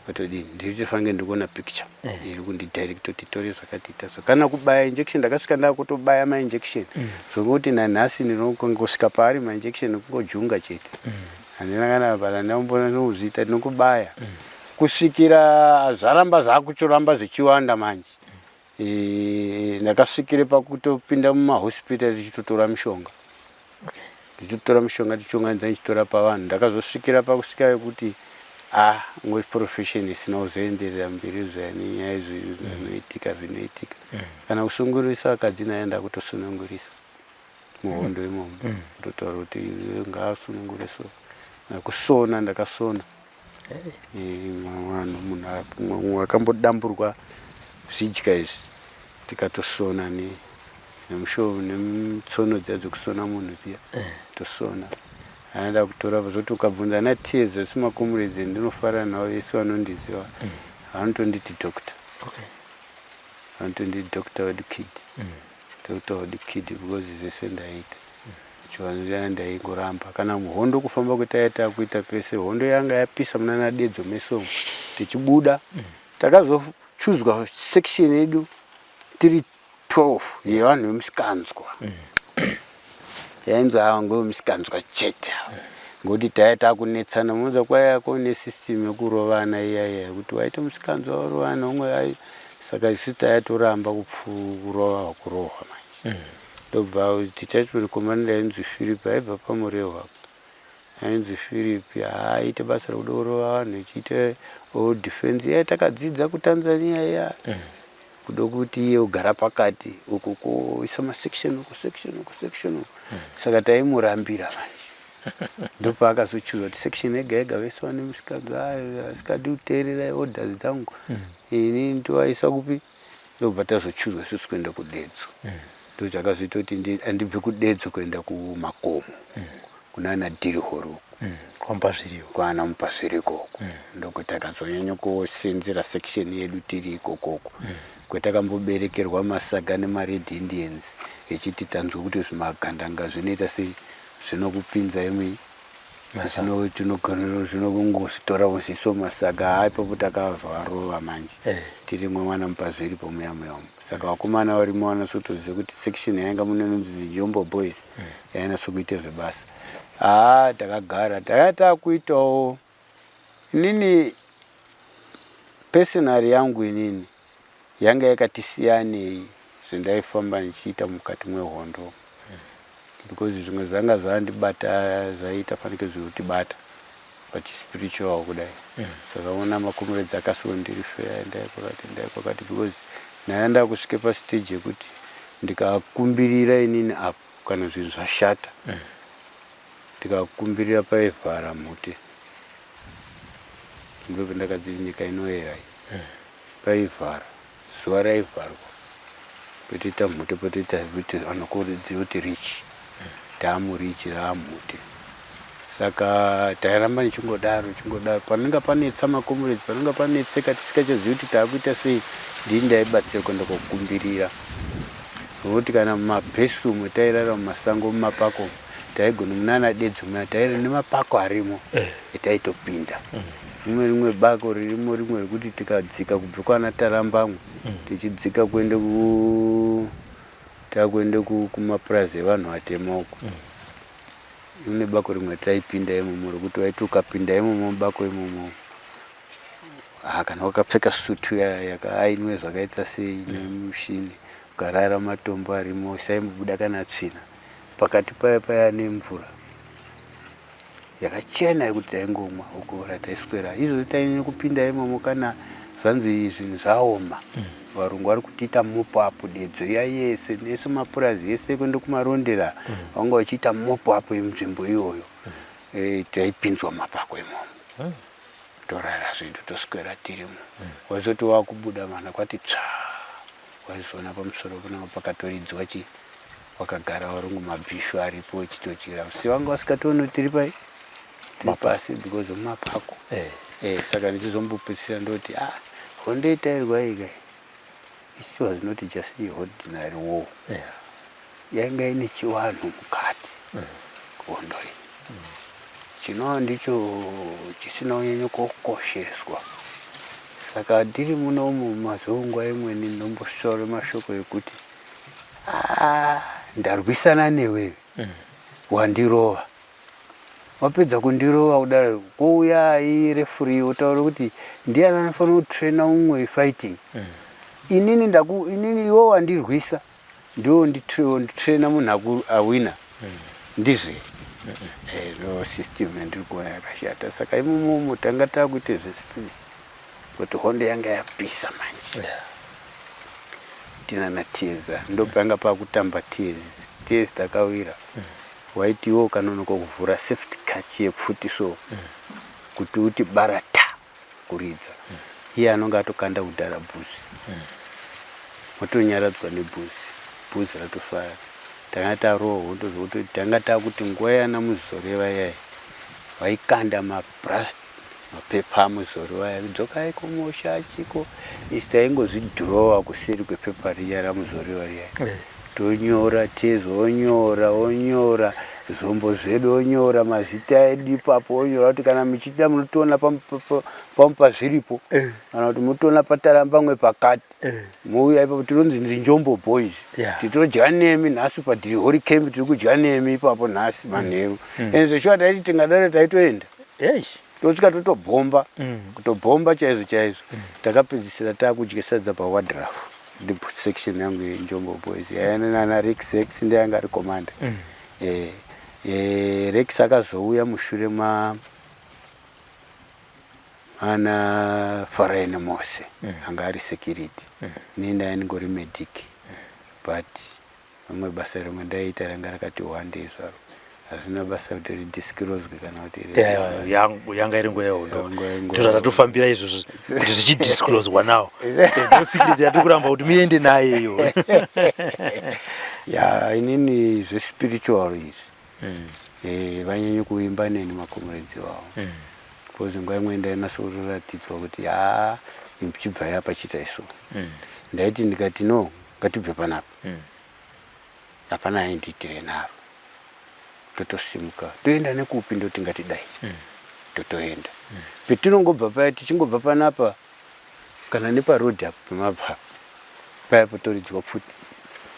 Otodini ndiri ndikuona picture eh. iri kundidirect kuti tore zvakati ita so kana kubaya injection ndakasvika ndakutobaya mainjection mm. zvokuti nanhasi ndinongosvika paari mainjection kungojunga chete mm. handina kana bala ndambona nokuzviita ndinokubaya mm. kusvikira zvaramba zvakuchoramba zvichiwanda manje mm. e, ndakasvikire pakutopinda mumahospital tichitotora mishonga ndichitotora mishonga ndichiunganidza ndichitora pavanhu ndakazosvikira pakusvika yekuti a ah, ngoti profession isina kuzoenderera mberi zviya nenyaya zvinoitika zvinoitika mm. kana kusungurisa vakadzi naye ndakutosunungurisa muhondo imomo mm. kutotaura kuti ngaasunungure so kusona ndakasona vanhu munhu akambodamburwa zvidya izvi tikatosona nemutsono dziya dzekusona munhu dziya eh. tosona anoda kutora zvoti ukabvunza ana tears vese makomuredzi ndinofara navo vese vanondiziva mm. vanotonditi doctor vanotonditi doctor wedu kid mm. doctor wedu kid because zvese ndaita Chivanhu chaya ndaingoramba kana muhondo kufamba kwetaiya takuita pese hondo yanga yapisa munana dedzo mese umu tichibuda mm. takazochuzwa section yedu tiri 12 yevanhu vemusikanzwa mm. yainzi ava ngevemisikanzwa chete ava ngokuti taiya takunetsana munoza kwaiya kune system yekurovana iya iya yekuti waita musikanzwa warovana umwe Saka isu taitoramba kupfuurova kurohwa manje. Ndobva detachment commander ainzi Philip aibva paMurehwa apo. Ainzi Philip haaite basa rekuda kurova vanhu echiita all defense iya takadzidza kuTanzania iya. Kuda kuti iye ogara pakati uku kuisa masection uku section uku section uku. Saka taimurambira manje. Ndopaakazochuzwa kuti section yega yega vese vane musikanzwa asikadi kuteerera orders dzangu. Ini ndovaisa kupi? Ndobva tazochuzwa isusu kuenda kuDedzo. Ndochakazoita kuti andibve kuDedzo kuenda kumakomo. Kunana Dhirihoro uku. Kwamupazviriko. Kwana Mupazviriko uku. Ndokuti kusenzera section yedu tiri ikokoko. Kwetakamboberekerwa masaga nemaRed Indians echiti tanzwa kuti zvimagandanga zvinoita sei zvinokupinza imi zvinokungozvitora uziso masaga haa ipapo takazvarova manje tiri mwana Mupazviripo muya muya umu. Saka vakomana varimo vanatsotoziva kuti section yainga muno inonzi Jombo Boys yainatso kuita zvebasa. Haa takagara takanga takuitawo inini personally yangu inini yanga yakati siyanei zvendaifamba ndichiita mukati mwehondo because zvimwe zvanga zvandibata zvaiita fanike zvinotibata pachispiritual kudai. Saka ona makomuredzi akasondirifeya endai kwakati endai kwakati because ndanga ndakusvike pastage yekuti ndikakumbirira inini apo kana zvinhu zvashata ndikakumbirira paivhara mhute ndopandakadziti nyika inoera iyi paivhara zuva raivharwa potoita mhute potoita kuti vanokurudzira kuti richi taamurichi raamhute. Saka tairamba nichingodaro chingodaro panenge panetsa makomuredzi panenge panetseka tisikachazivi kuti taakuita sei ndini ndaibatsira kuenda kokumbirira nokuti kana mumabhesi umo tairara mumasango mumapako taigona munana dedzo muya taira nemapako arimo etaitopinda rimwe rimwe bako ririmo rimwe rekuti tikadzika kubva kwana Tarambamwe tichidzika kuende ku takuende kumapurazi evanhu vatema uko mune bako rimwe taipinda imomo rekuti waiti ukapinda imomo mubako imomo ah, kana wakapfeka sutu yakaainwe zvakaita sei nemushini ukarara matombo arimo saimbobuda kana tsvina pakati paya paya nemvura yakachena yekuti taingomwa ukora taiswera izvozvi tainyanya kupinda imomo kana zvanzi zvinhu zvaoma varungu vari kutiita mopo apo dedzo iya yese nese mapurazi ese kuenda kumarondera vanga vachiita mopo apo nzvimbo iyoyo. Taipinzwa mapako imomo torara zvedu toswera tirimo waizoti wakubuda mana kwati tsvaa waizoona pamusoro pananga pakatoridzwa chi wakagara varungu mabhishu aripo echitodyira si vanga vasikatooni kuti tiri pai tiri pasi because mumapako. Saka ndichizombopedzisira ndoti ah hondo itairwa iyi kai it was not just a ordinary war. Yainga ine chivanhu mukati hondo iyi chinova ndicho chisina kunyanya kukosheswa. Saka tiri munomu mazongwa imweni ndombosaura mashoko ekuti ah, ndarwisana newe wandirova wapedza kundirova kudaro kouya referee otaura kuti ndiani anofanira kutraina umwe fighting. Inini ndaku inini iwe wandirwisa ndiwo nditraina munhu awina ndizve. Ndo system yandiri kuona yakashata. Saka imomo tanga takuita zvespirit kuti hondo yanga yapisa manje. Tina naTieza ndopanga pakutamba Tears takawira. Waiti iwe ukanonoka kuvhura safety catch yepfuti so kuti uti bara ta kuridza iye anonga atokanda kudhara bhuzi motonyaradzwa nebhuzi bhuzi ratofara. Tanga tarohwa hondo zvokuti tanga takuti nguva yana Muzoreva iyai vaikanda mabras mapepa aMuzoreva aya dzokai kumusha achiko isi taingozvidhirowa kuseri kwepepa riya raMuzoreva riya tonyora tezo onyora onyora zvombo zvedu onyora mazita edu ipapo onyora kuti kana muchida munotoona pamupa zviripo kana kuti munotoona patarambamwe pakati mouya ipapo tinonzi ndinjombo boys. Titodya nemi nhasi padhirihori camp tiri kudya nemi ipapo nhasi manheru. Ende zveshuwa taiti tingadaro taitoenda. Tosvika totobhomba. Kutobhomba chaizvo chaizvo. Takapedzisira takudya sadza pawadraf. Ndi section yangu yeNjombo Boys. Yaina nana Rex Rex ndiye anga ari commander. Eh, eh, Rex akazouya mushure ma ana Farai Mose anga ari security. Ini ndaiva ndingori medic. But Rimwe basa rimwe ndaiita ranga rakati wandei zvaro hazvina basa kuti ridiscloswe kana kuti yanga iri nguva yehondo ndozvatatofambira izvozvo kuti zvichidiscloswa now no secret yatiri kuramba kuti muende naye iyo ya inini zvespiritual izvi eh, vanyanye kuimba neni makomuredzi wavo because nguva imwe ndainatsokuratidzwa kuti haa chibvai apa chiitai so ndaiti ndikati no ngatibve panapa hapana aindiitire nharo totosimuka toenda nekupi ndoti ngatidai totoenda petinongobva paya tichingobva panapa kana neparodhi apo pemabva apa paya potoridzwa pfuti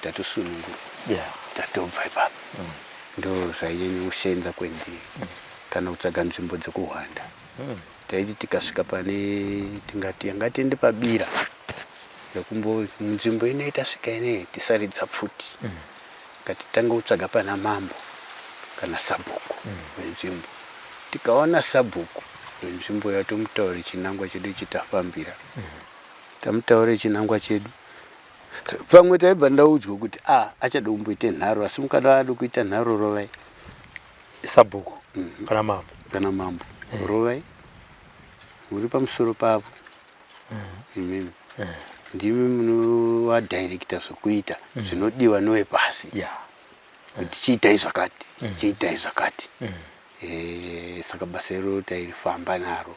tatosununguka tatobva ipapo ndo zvainyanya kusenza kwendiri kana kutsvaga nzvimbo dzekuhwanda taiti tikasvika pane tingati ngatiende pabira Rekumbo nzvimbo ino itasvika ine tisaridza pfuti ngatitange kutsvaga pana mambo kana sabhuku wenzvimbo tikaona sabhuku wenzvimbo yatomutaurira chinangwa chedu ichi tafambira tamutaurira chinangwa chedu pamwe taibva ndaudzwa kuti a ah, achada kumboite nharo asi mukada ade kuita nharo rovai sabhuku kana mambo kana mambo rovai uri pamusoro pavo imimi ndimi munovadirecta zvekuita zvinodiwa newepasi kuti chiitai zvakati chiitai zvakati Eh, saka basa iroro tairifamba naro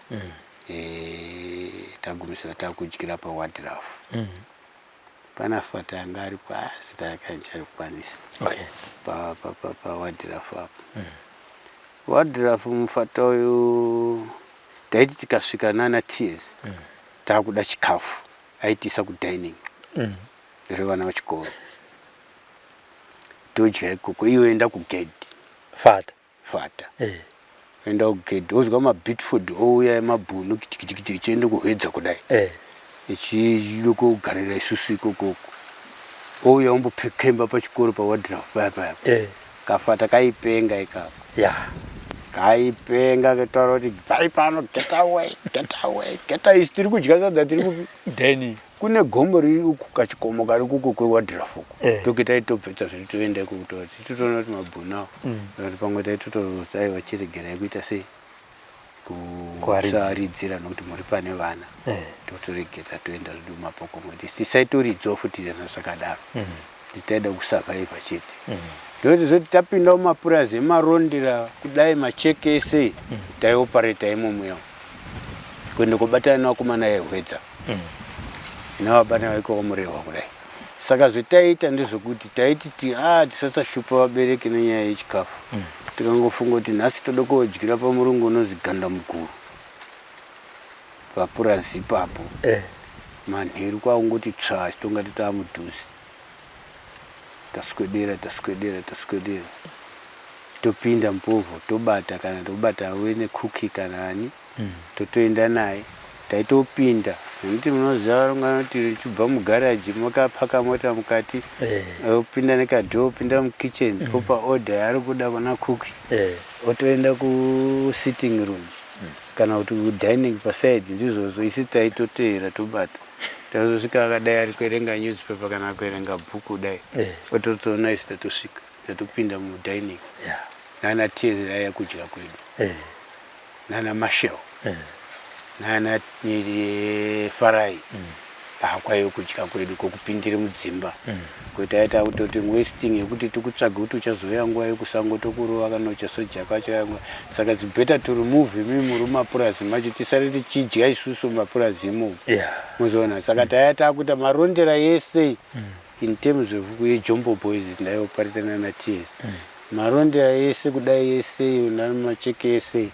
Eh, tagumisira takudyira pawadhirafu pana fata anga aripo ah, zita rake handicharikwanisi okay. pawadhirafu apo wadhirafu mufata uyu taiti tikasvika nana tears takuda chikafu aitiisa kudining revana vechikoro todya ikoko iwe enda kugedhi fata fata eh. enda kugedhi wozwa mabitford ouya emabhunu kitikiti ichienda kuhwedza kudai eh. ichida kugarira isusu ikokoko ouya ombopekemba pachikoro pawadraf paya paya eh. Kafata kaipenga ikako. Yeah. Kaipenga kataura kuti bvai pano get away, get away, get away. Tiri kudya sadza tiri kupi? Deni. Kune gomo riri uku kachikomo kari kuko kwewadhirafu uku. Eh. Toke taitobvetsa zviri toenda ikoko toti totoona kuti mabhunu awo. Kuti pamwe taitotozi aiwa chiregerai kuita sei? Kuwaridzira. Kusaridzira nokuti muri pane vana. Eh. Totoregedza toenda zvedu mumapoko mwedu. Tisaitoridzwa futi zvakadaro. Taida kusurvivor chete. Ndokuti zoti tapinda mumapurazi emarondera kudai macheke ese taioperata imomo kuenda kobatana nevakomana ehwedza nevabatana vaikoko murehwa kudai. Saka zvetaiita ndezvekuti taiti ti ah tisasashupa vabereki nenyaya yechikafu. Tikangofunga kuti nhasi toda kodyira pamurungu unozi ganda mukuru papurazi ipapo. Eh. Manheru kwakungoti tsvaa tongati taamudhuze. Taswedera taswedera taswedera topinda mupovho tobata kana tobata wene cookie kana ani totoenda naye taitopinda nekuti munoziva varungu vanoti uchibva mugaraji makapaka mota mukati Eh. opinda nekadhoo opinda mukitchen opa order yaari kuda kuna cookie Eh. otoenda kusitting room kana kuti kudining paside ndizvozvo isi taitoteera tobata tazosvika akadai ari kuerenga newspaper kana kuerenga bhuku kudai Eh. ototoona isi tatosvika tatopinda mudining Yeah. nana tears raiya kudya kwedu Eh. nana mashel Eh. nana eh, farai hakwaive kudya kwedu kwokupindire mudzimba kuti aita kutoti wasting yekuti tikutsvaga kuti uchazouya nguva yekusango tokurova kana uchasoja kwacho nguva saka it's better to remove imi muri mumapurazi macho tisare tichidya isusu mumapurazi imomo Yeah. muzoona saka taiya takuita marondera yese in terms of yejombo boys ndaioparita nana tears marondera yese kudai yese namacheke ese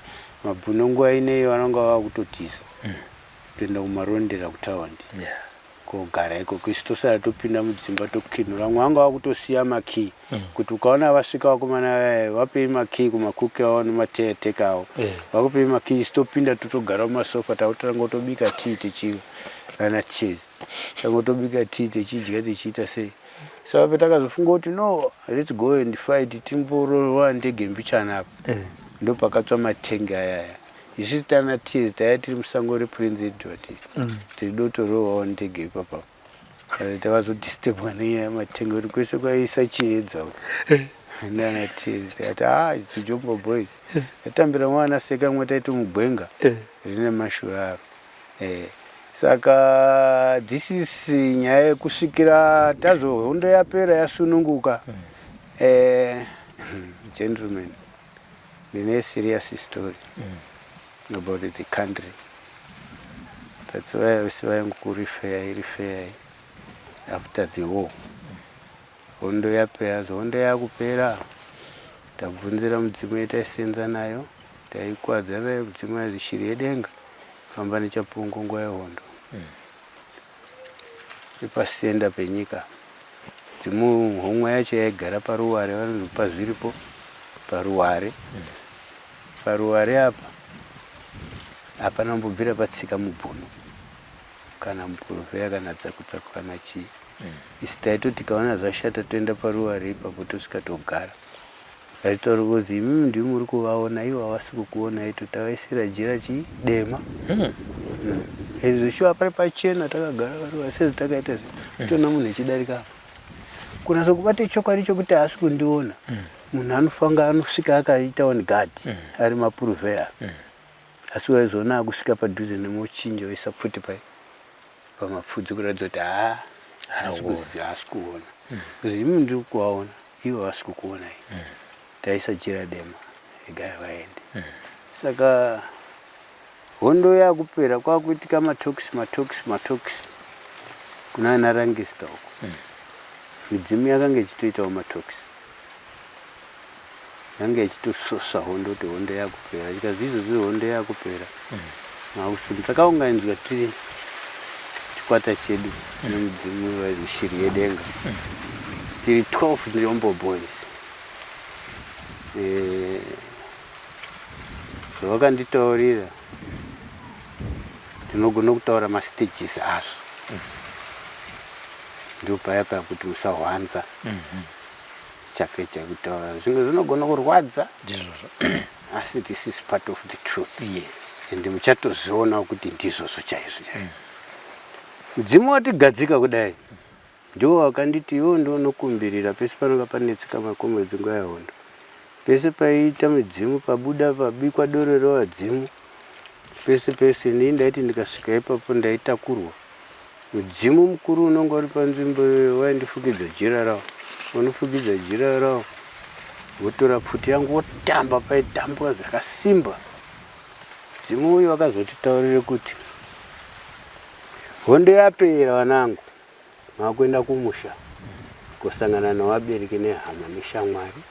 mabhuno nguva ineyo vanonga vakutotiza kutoenda kumarondera kutaundi Yeah. Kogara ikoko isu tosara topinda mudzimba tokinura vamwe vanga vakutosiya makey kuti ukaona vasvika vakomana vaya vapei makey kumakuki avo nemateateka avo vakupei makey isu topinda totogara mumasofa takutanga kutobika tii tichi kana cheese tangotobika tii tichidya tichiita sei. Saka patakazofunga kuti no let's go and fight timborova ndege mbichana apa ndopakatsva matenge ayaya. Isusu tana tears taiva tiri musango rePrince Edward tiri dotorovawo ndege ipapa. Takazodisturbwa nenyaya yematenga kuti kwese kwaiisa chiedza uko. Ndana tears tikati ah it's Jombo boys. Tatambira mwana seka mwe taiti mugwenga rine mashura aro. Eh, saka this is nyaya yekusvikira tazo hondo yapera yasununguka. Eh, gentlemen, ndine serious story about the country. That's why vese vaingokurifeyai rifeyai after the war. Hondo yapera, hondo yakupera tabvunzira mudzimu yataisenza nayo taikwadza nayo mudzimu yazi shiri yedenga famba nechapungu nguva yehondo ipasenda penyika dzimu homwe yacho yaigara paruware vanozopa zviripo paruware paruware apa hapana kumbobvira patsika mubhunu kana muporofeya kana tsakutsaku kana chii. Isu taitoti tikaona zvashata toenda paruware ipapo tosvika togara. Vachitaura kuzi imimi ndimi muri kuvaona ivo havasi kukuonai totavaisira jira chii dema. Izvo shuwa pari pachena takagara paruware sezvatakaita izvi toona munhu echidarika apa. Kunatso kubata chokwadi chokuti haasi kundiona munhu anofanga anosvika akaita on guard ari mapuruvheya. Asi waizoona akusvika padhuze nemochinja oisa pfuti pai pamapfudzi kuratidza kuti haa haasi kuziva haasi kuona. Because imi ndiri kuvaona ivo havasi kukuonai. Taisa jira dema regai vaende. Saka hondo yakupera kwakuitika matox matox matox kuna ana Lancaster uko. Midzimu yakanga ichitoitawo matox. Yanga ichitososa hondo kuti hondo yakupera. Chikazi izvozvi hondo yakupera. Makusunda takaunganidzwa tiri chikwata chedu nemudzimu waizi shiri yedenga. Tiri 12 Njombo boys. Eh, zvavakanditaurira tinogona kutaura mastages azvo. Ndopaya paya kuti musahwanza. Chake chekutaura zvimwe zvinogona kurwadza ndizvozvo asi this is part of the truth yes and muchatozviona kuti ndizvozvo chaizvo chaizvo. Mudzimu watigadzika kudai ndiwo wakanditi iwo ndounokumbirira pese panonga panetseka makomedzi nguva yehondo pese paiita midzimu pabuda pabikwa doro revadzimu pese pese inini ndaiti ndikasvika ipapo ndaitakurwa Mudzimu mukuru unonga uri panzvimbo iyoyo waindifukidza jira rawo. Unofukidza jira rawo wotora pfuti yangu wotamba paitambwa zvakasimba. Mudzimu uyu wakazotitaurire kuti hondo yapera vanangu, makuenda kumusha kusangana nevabereki nehama neshamwari.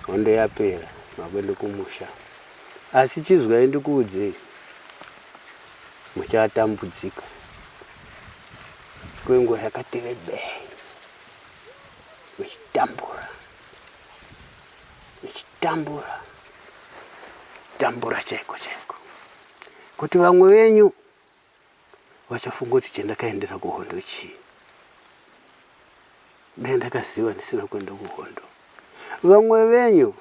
Hondo yapera makuenda kumusha, asi chizwai ndikuudzei Muchatambudzika kwenguva yakati rebei muchitambura, muchitambura, tambura chaiko chaiko, kuti vamwe venyu vachafunga kuti chandakaendera kuhondo chii. Dai ndakaziva ndisina kuenda kuhondo. Vamwe venyu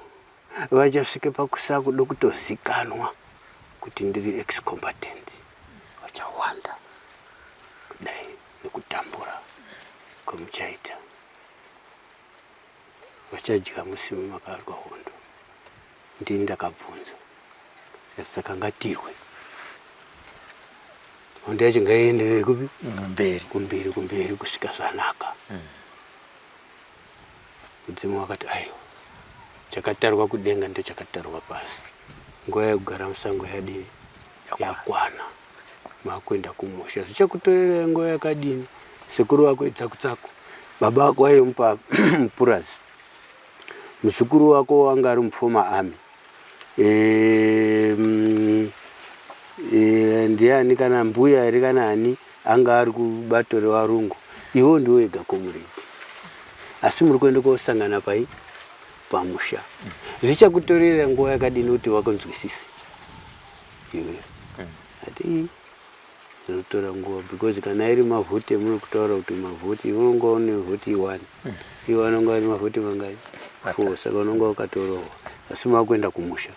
vachasvika pakusakuda kutozikanwa kuti ndiri ex combatant, vachawanda kudai nekutambura kwamuchaita. Vachadya musimo makarwa hondo. Ndini ndakabvunza. Saka ngatirwe. Hondo yacho ngaienderere kupi? Kumberi. Kumberi, kumberi kusvika zvanaka. Mudzimu wakati aiwa, chakatarwa kudenga ndochakatarwa pasi. Nguva yekugara musango yadini? Yakwana. Makuenda kumusha. Zvichakutorerai nguva yakadini? Sekuru wako idzakutsaku. Baba wako waimupa mupurazi. Muzukuru wako wanga ari mufoma army. E, e, ndiani kana mbuya here kana ani? Anga ari kubato revarungu. Iwewo ndiwe wega comrade. Asi muri kuenda kosangana pai? Pamusha. Zvichakutorera nguva yakadini kuti vakunzwisise? Iwe. Ati zvinotora nguva because kana iri mavhoti emuri kutaura kuti mavhoti iwe unonga une vhoti iwani. Iwe anonga ane mavhoti mangani? Four. Saka unonga wakatorohwa. Asi makuenda kumusha.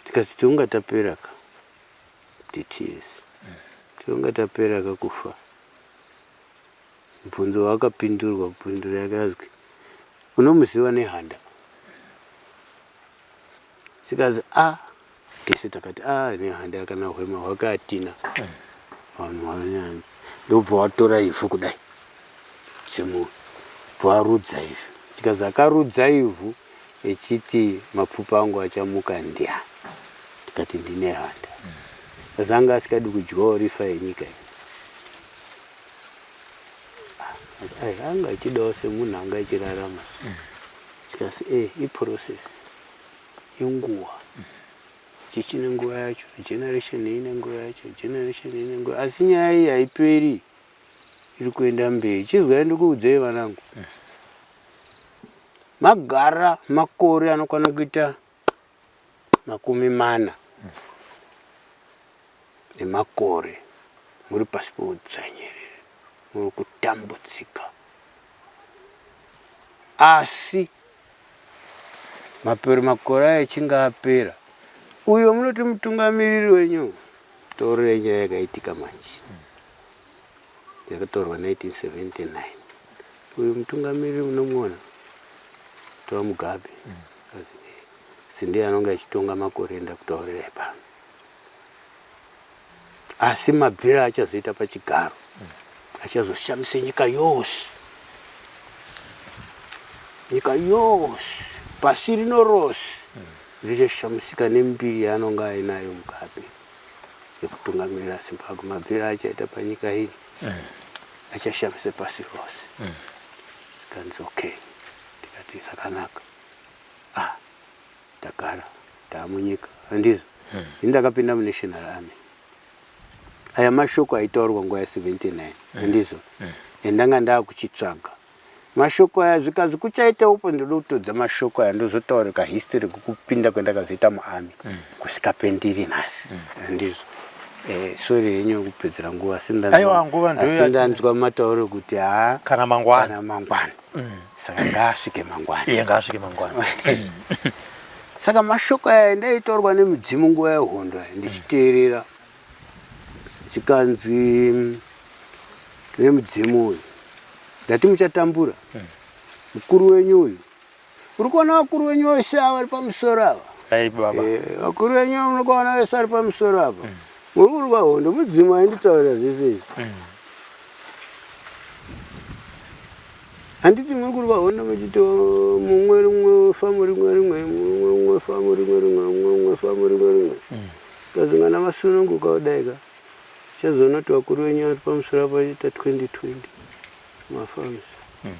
Tikati tonga tapera ka DTS. Tonga tapera ka kufa. Mubvunzo wakapindurwa pinduro yakazwi unomuziva nehanda. Zikazi a tese takati a nehanda kana hwema hwake hatina. Vanhu vanyanzi ndobva watora ivhu kudai semunhu bva warudza ivhu. Chikazi akarudza ivhu echiti mapfupa angu achamuka ndiani tikati ndinehanda asi anga asikadi kudyawo rifa yenyika iyi ah, anga achidawo semunhu anga achirarama chikasi e eh, iprocess inguva chichine nguva yacho generation ine nguva yacho generation ine nguva asi nyaya iyi haiperi iri kuenda mberi chizwai ndikuudzei vanangu Magara makore anokwana kuita 40 emakore muri pasi poudzvanyiriri, muri kutambudzika. Asi mapero makore aya echinge apera, uyo munoti mutungamiriri wenyu, taurirai nyaya yakaitika manje. Yakatorwa 1979 uyu mutungamiriri munomuona tova Mugabe asi eh, si ndiye anonge achitonga makore ndakutaurirai pano asi mabvira achazoita pachigaro achazoshamisa nyika yose nyika yose pasi rino rose richashamisika nembiri yaanonge ainayo Mugabe yekutungamirira Zimbabwe mabviro aachaita panyika ino mm. achashamisa pasi rose mm. zikanzi okay tikati zvakanaka ah tagara taamunyika handizvo mm. ini ndakapinda munational army aya mashoko aitaurwa nguva ya 79 handizvo mm. endanga ndaakuchitsvaga Mashoko aya zvikanzi kuchaita upo ndoda kutodza mashoko aya ndozotaura ka history kukupinda kwandakazoita muarmy mm. kusvika pendiri nhasi mm. ndizvo eh, sorry henyu kupedzera nguva asi ndanzwa matauro kuti haa kana mangwana kana mangwana mm. saka ngaasvike mangwana iye ngaasvike mangwana mm. saka mashoko aya ndaitorwa nemudzimu nguva yehondo aya ndichiteerera chikanzi nemudzimu uyu ndati muchatambura mukuru wenyu uyu uri kuona vakuru venyu vese ava vari pamusoro ava eh, vakuru venyu muri kuona vese vari pamusoro apa mm. muri kurwa hondo mudzimu ainditaurira zvese izvi mm. Handiti muri kurwa hondo muchiti oh, mumwe rimwe famu rimwe rimwe mumwe mumwe famu rimwe rimwe mumwe mumwe famu rimwe rimwe mm. kazingana masununguka kudai ka chazoona kuti vakuru venyu vari pamusoro apo vachiita 2020 mafams mm.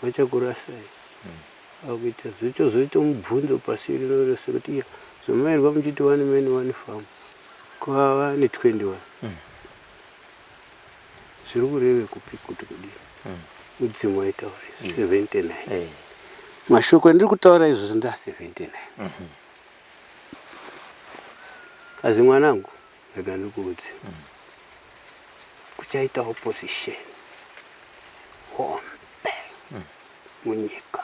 vachakurasai mm. akuita zvichozoita mubvunzo pasi rino rese kuti iya zvamairwa muchiti one man one farm kwava ne 21 mm. Zviri kureve kupi kuti kudini? Mm. Mudzimu waitaura izvi 79. Hey. Mashoko andiri kutaura izvozvo nda 79. Mm -hmm. Kazi mwanangu, rega ndikuudze. Mm. Kuchaita opposition hombe mm. munyika.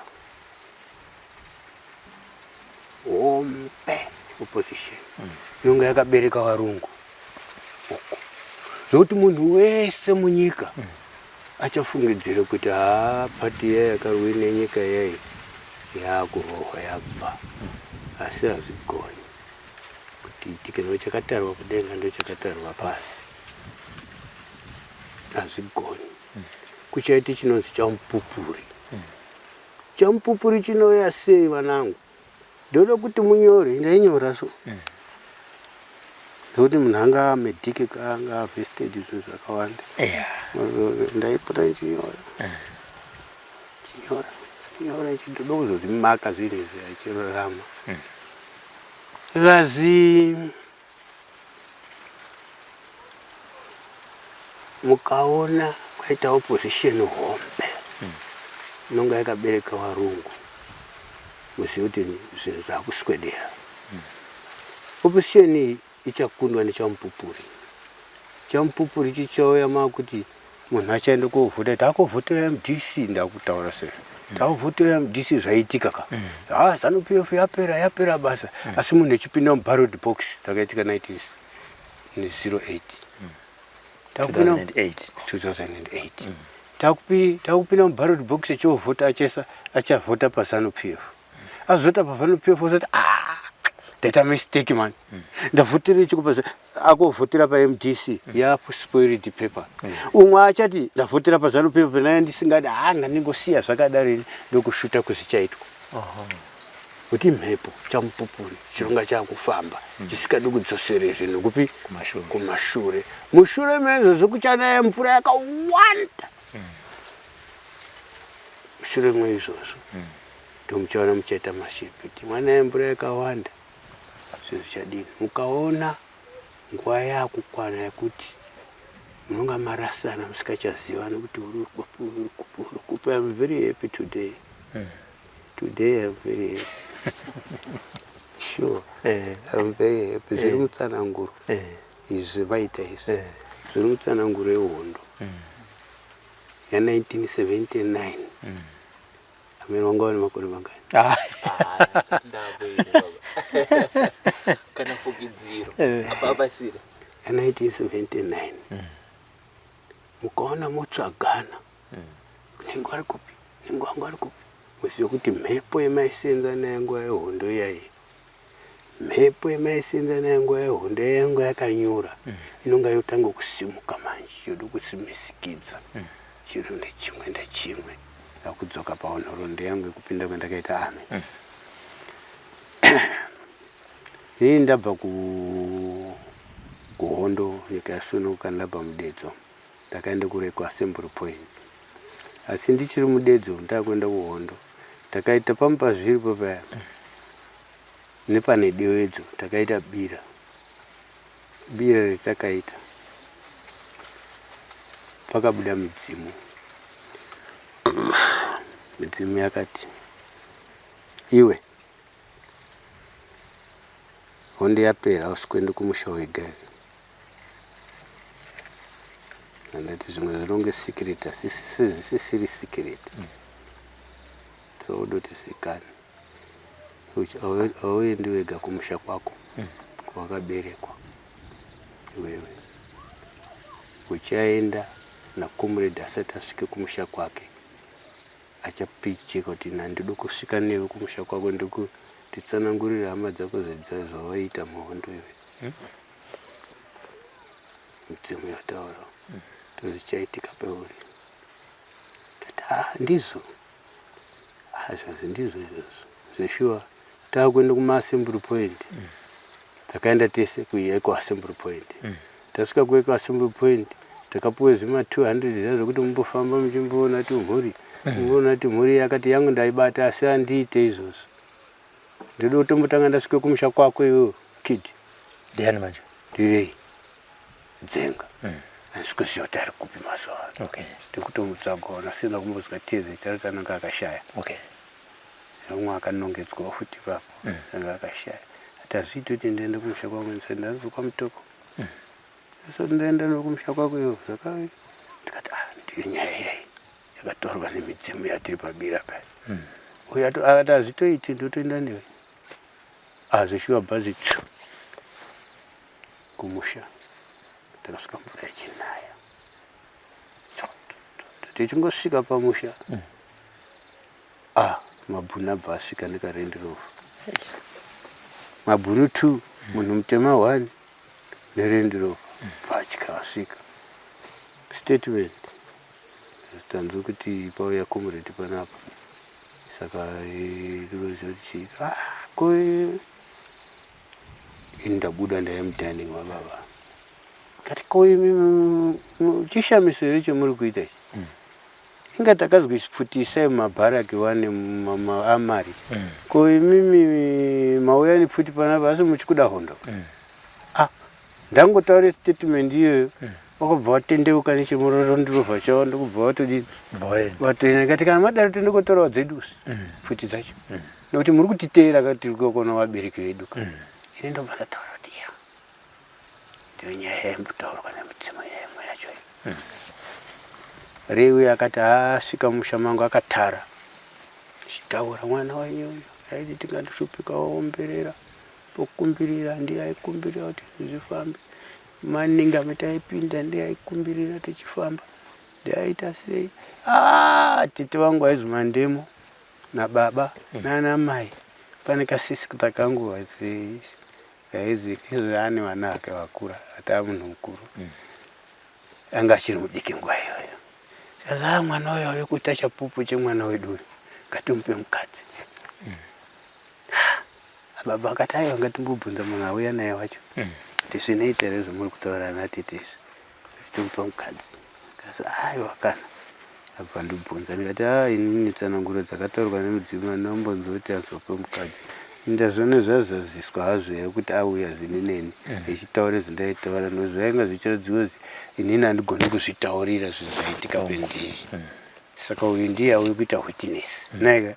Hombe opposition mm. inonga yakabereka varungu. uku zvekuti munhu wese munyika mm. achafungidzira kuti haa pati iya yakarwina nyika yayi yakurohwa yabva mm. asi hazvigoni kuti itike no chakatarwa kudenga ndochakatarwa pasi hazvigoni mm. kuchaiti chinonzi chamupupuri mm. chamupupuri chinouya sei vanangu Ndoda kuti munyore, ndainyora so. Mm. Nekuti munhu anga amedhiki anga avested zvinhu zvakawanda. Yeah. Ndaipota ndichinyora. Mm. Chinyora, chinyora ndoda kuzozvimaka zvinhu izvi achirarama. Mm. Zvazi mukaona kwaita opposition hombe inonga yakabereka varungu, muzive kuti zvinhu zvakuswedera. Opposition iyi ichakundwa nechamupupuri. Chamupupuri chichauya makuti munhu achaenda kovhota, takovhotera MDC, ndakutaura sezvo takuvhotera MDC zvaitika ka. Ah, ZANU PF yapera, yapera basa. Asi munhu echipinda muballot box, zvakaitika 1908. Takupinda 2008. 2008. Takupinda muballot box echovhota, achesa achavhota paZANU PF. Azota paZANU PF osati, ah, ndaita mistake man, ndavhotera ichikupa akovhotera paMDC yaspoiled paper. Umwe achati ndavhotera paZANU PF naye ndisingadi, ha, ngandingosiya zvakadaro ini, ndokushuta kuzvichaitwa kuti mhepo chamupupuri chironga chakufamba chisikadi kudzosere zvinhu kupi? Kumashure. Kumashure. Mushure meizvozvo kuchanaya mvura yakawanda. Mushure meizvozvo ndomuchaona muchaita mashiripiti, mwanaya mvura yakawanda, zvinhu zvichadini. Mukaona nguva yakukwana yekuti munonga marasana musikachazivani kuti uri kupi, uri kupi, uri kupi. I'm very happy today. Today I'm very happy, sure. I'm very happy. Zviri mutsananguro izvi zvevaita izvi, zviri mutsananguro yehondo ya1979. Amene wanga wane makore mangani? Ah, kana fukidziro apa pasira. Ya1979, mukaona motsvagana, nenge ari kupi, nenge wangu ari kupi, muzive kuti mhepo yemaisenza nayo nguva yehondo iyayi, mhepo yemaisenza nayo nguva yehondo yanga yakanyura, inonga yotanga kusimuka manje, yoda kusimisikidza chiro ndechimwe ndechimwe. Ndakudzoka panhoroondo yangu yekupinda kwandakaita army. Inini ndabva kuhondo, nyika yasunuka, ndabva mudedzo, ndakaenda kuReko Assembly Point. Asi ndichiri mudedzo ndakuenda kuhondo, takaita pamwe pazviripo paya nepane dewedzo, takaita bira. Bira retakaita pakabuda midzimu. Midzimu yakati, iwe, hondo yapera, hausi kuenda kumusha wega. Andati zvimwe zvinonge secret, asi zvisisiri secret. So udoti sekani hauendi wega kumusha kwako kwawakaberekwa iwewe, uchaenda nacomrade. Asati asvike kumusha kwake achapicheka kuti nandidi kusvika newe kumusha kwako, ndikutitsanangurire hama dzako zvawaiita muhondo iwe. Midzimu yataura ndozvichaitika peuri. Tati, ah, ndizvo. Ah, zvanzi ndizvo izvozvo zveshuwa. Takuenda kumaassembly point, takaenda tese kuEco Assembly Point. Tasvika kuEco Assembly Point, takapuwe zvima 200 zviya zvokuti mumbofamba muchimboona ti mhuri, mumboona ti mhuri. Yakati yangu ndaibata, asi handiite izvozvo, ndoda kutombotanga ndasvike kumusha kwako iwewe kid. Ndiani manje? Ndirei Dzenga. Handisi kuziva kuti ari kupi mazuva ano. Ndikutomutsvagawo nasina kumbozwa teze charo kuti anenge akashaya. Umwe akanongedzwawo futi ipapo, sanga akashaya. Ati hazviiti kuti ndiende kumusha kwangu ndisati ndabva kwaMutoko, asati ndaenda nokumusha kwako iwe zvaka. Ndikati, ah, ndiyo nyaya iyai yakatorwa nemidzimu yatiri pabira paya. Uyu akati hazvitoiti, ndotoenda newe. Azvishuwa bhazi tsu kumusha. Takasvika mvura ichinaya. Tichingosvika pamusha, ah, mabhunu abva asvika nekaRand Rover, mabhunu 2, munhu mutema 1 neRand Rover, bvatya vasvika. Statement, tanzwa kuti pauya comrade panapa, saka tinoziva kuti chii. Ah, ko ini ndabuda, ndaya mudining mababa, kati, ko imi chishamiso here chamuri kuita ichi? Inga takazwi pfuti isai mumabharaki wane maamari. Ko imimi mauya nepfuti panapa asi muchikuda hondo? Ah, ndangotaura statement iyoyo. Wakabva watendeuka nechemurorondurova chavo ndokubva watodini? Watoenda. Ndikati kana madaro toende kotorawo dzedu pfuti dzacho. Nekuti muri kutiteera ka tiri kuona vabereki vedu ka. Ini ndobva ndataura kuti iya. Ndiyo nyaya yaimbotaurwa nemudzimu yaimwe yacho iyi. Rei uyo akati asvika mumusha mangu akatara achitaura mwana wenyu uyu aiti tingandishupika waomberera pokumbirira ndiye aikumbirira kuti zvifambe maninga mataipinda ndiye aikumbirira tichifamba ndiye aita sei ah, tete vangu aizi mandemo nababa nana mai pane kasisita kangu Kaizvi izvi ane vana vake vakura ataa munhu mukuru mm. Anga achiri mudiki nguva iyoyo sazaa mwana uyo auye kuita chapupu chemwana wedu uyu ngatimupe mukadzi mm. Baba akati aiwa ngatimbobvunza munhu auya naye wacho mm. Kuti zvinoita here zvamuri kutaura natete izvi kuti tomupa mukadzi akati aiwa kana abva ndibvunza ndikati a inini tsananguro dzakataurwa nemudzimu andambonzwa kuti azope mukadzi ndazvone zvazaziswa hazvo here kuti auya zvini neni echitaura zvindaitaura no zvainga zvichiradziwa kuti inini handigoni kuzvitaurira zvinhu zvaitika pendiri saka uyu ndiye auye kuita witness naika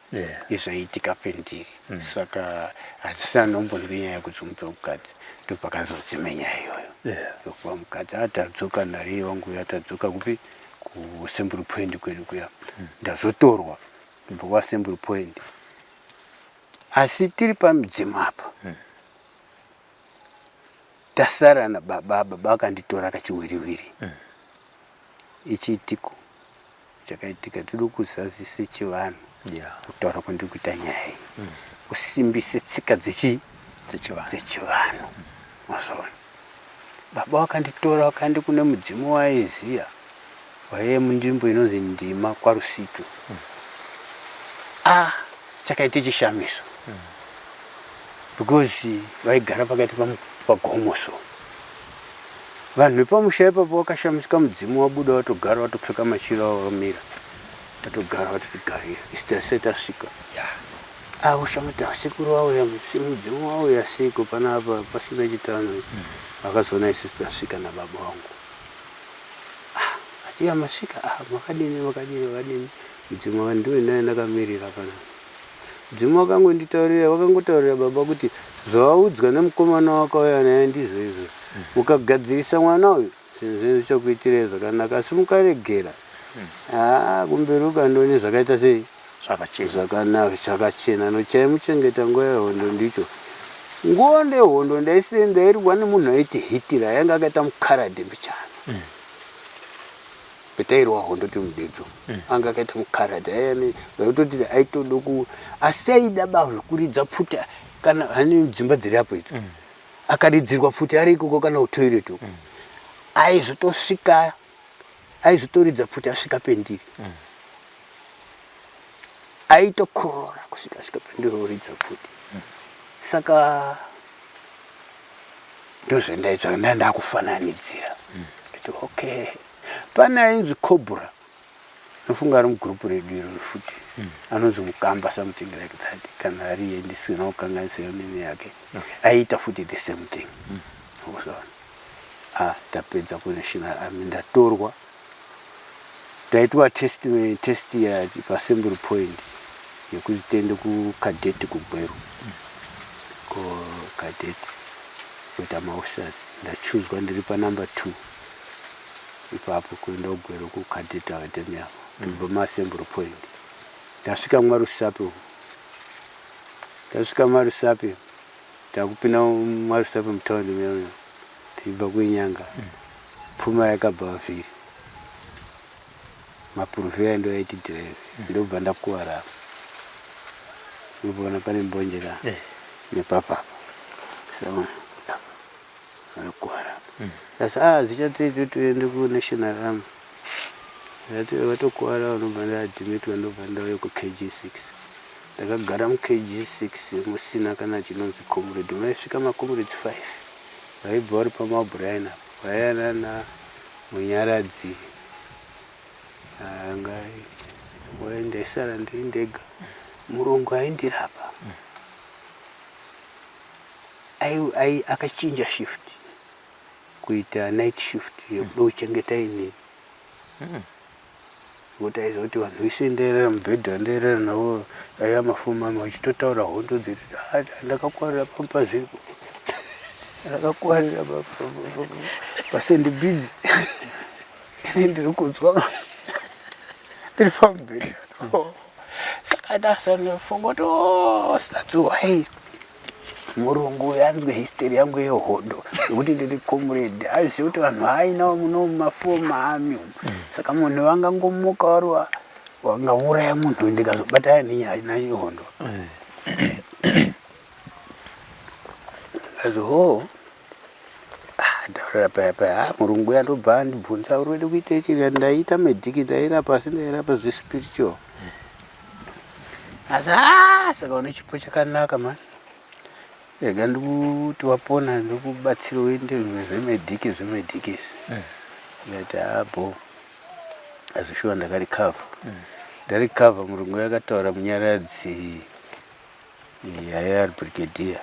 yezvaiitika pendiri saka hatisina nombonzwi nyaya yekuti umupe mukadzi ndopakazodzime nyaya iyoyo yokupa mukadzi atadzoka nariye wangu uyo atadzoka kupi kuassembly point kwedu kuya ndazotorwa kubva kuassembly point asi tiri pamudzimu apa tasara nababa baba akanditora kachiwiriwiri ichiitiko chakaitika tiri kuzazise chivanhu kutaura kwandiri kuita nyaya iyi kusimbise tsika dzechi dzechivanhu mazvaona baba wakanditora wakaenda kune mudzimu waaiziya waive munzvimbo inonzi ndima kwarusitu ah chakaita chishamiso because vaigara pakati pagomo so vanhu vepamusha ipapo vakashamisika mudzimu wabuda watogara watopfeka machira wakamira watogara watotigarira isu tasai tasvika avo shamuti sekuru vauya mudzimu wauya seiko panapa pasina chitano vakazoona isusu tasvika nababa vangu atiya masvika ah, makadini makadini makadini mudzimu wava ndiwe ndaye ndakamirira panapa mudzimu wakangonditaurira wakangotaurira baba kuti zvawaudzwa nemukomana wakauya naye ndizvo izvo mukagadzirisa mwana uyu zvinhu zvenyu zvichakuitirai zvakanaka asi mukaregera haa kumberi ukandione zvakaita sei Zvakachena. Zvakanaka chakachena nochaimuchengeta nguva yehondo ndicho nguva ndehondo ndaisi ndairwa nemunhu aiti hitira yanga akaita mukaradhi mbichana petairwa hondo tiri mudedzo anga akaita mukaradhi ayani vaitoti aitoda ku asi aida ba zvekuridza pfuti kana hani dzimba dziri apo idzo akaridzirwa pfuti ari ikoko kana kutoilet uko aizotosvika aizotoridza pfuti asvika pendiri aitokorora kusvika asvika pendiri oridza pfuti saka ndozvendaitsvaka nda ndakufananidzira nditi okay pane ainzi cobra nofunga ari mugurupu redu irori futi anonzi mukamba something like that kana ariye ndisina kukanganisa yonene yake aiita futi the same thing ukuzvaona ah tapedza kunational army ndatorwa ndaitwa test, test ya paassembly point yekuti tiende kucadet kugweru kucadet kuita maofficers ndachuzwa ndiri panumber 2 ipapo kuenda kugweru kucadet academy apo ndibva maassembly point ndasvika mwarusape umu ndasvika marusape takupinda mwarusape mutaundi muya muya tichibva kuinyanga pfuma yakabva vhiri mapuruvheya ndo aiti dhiraivhe ndobva ndakuvara apa unoona pane mbonje ka nepapapa so ndakuvara asi ah zvichatoita tiende kunational army vatokuvara vanobva ndaadhimitwa ndobva ndauya kukg 6 ndakagara mukg 6 musina kana chinonzi comrade maisvika macomrades 5 vaibva vari pamabrian apa vaiyanana munyaradzi anga Nguva ndaisara ndiri ndega. Murungu aindirapa. Ai, ai, akachinja shift kuita night shift yekuda kuchengeta inini. Nekuti aiziva kuti vanhu vese ndairara mubhedha wandairara navo aiva mafomama vachitotaura hondo dzedu. Ah, ndakakwarira pamba zviripo. Ndakakwarira paSt Beads. Ini ndiri kunzwa ndiri pamubhedha. Saka ndasandifunga kuti oh, that's why murungu uyu anzwe history yangu yehondo yekuti ndiri comrade aiziva kuti vanhu vaainawo muno mumafoma ami umu saka munhu vangangomuka vari wangauraya munhu ndikazobatana nenyaya nehondo azi ho ah, ndaurara paya paya ah, murungu uya ndobva andibvunza uri kuda kuita ichi ndaita medhiki ndairapa asi ndairapa zvespiritual asi ah, saka une chipo chakanaka mani rega ndikuti wapona ndikubatsira uende zvemedhiki zvemedhiki izvi ndikati abo azvishuwa ndakarikavha ndarikavha murungu yakataura munyaradzi yaiya ari brigadier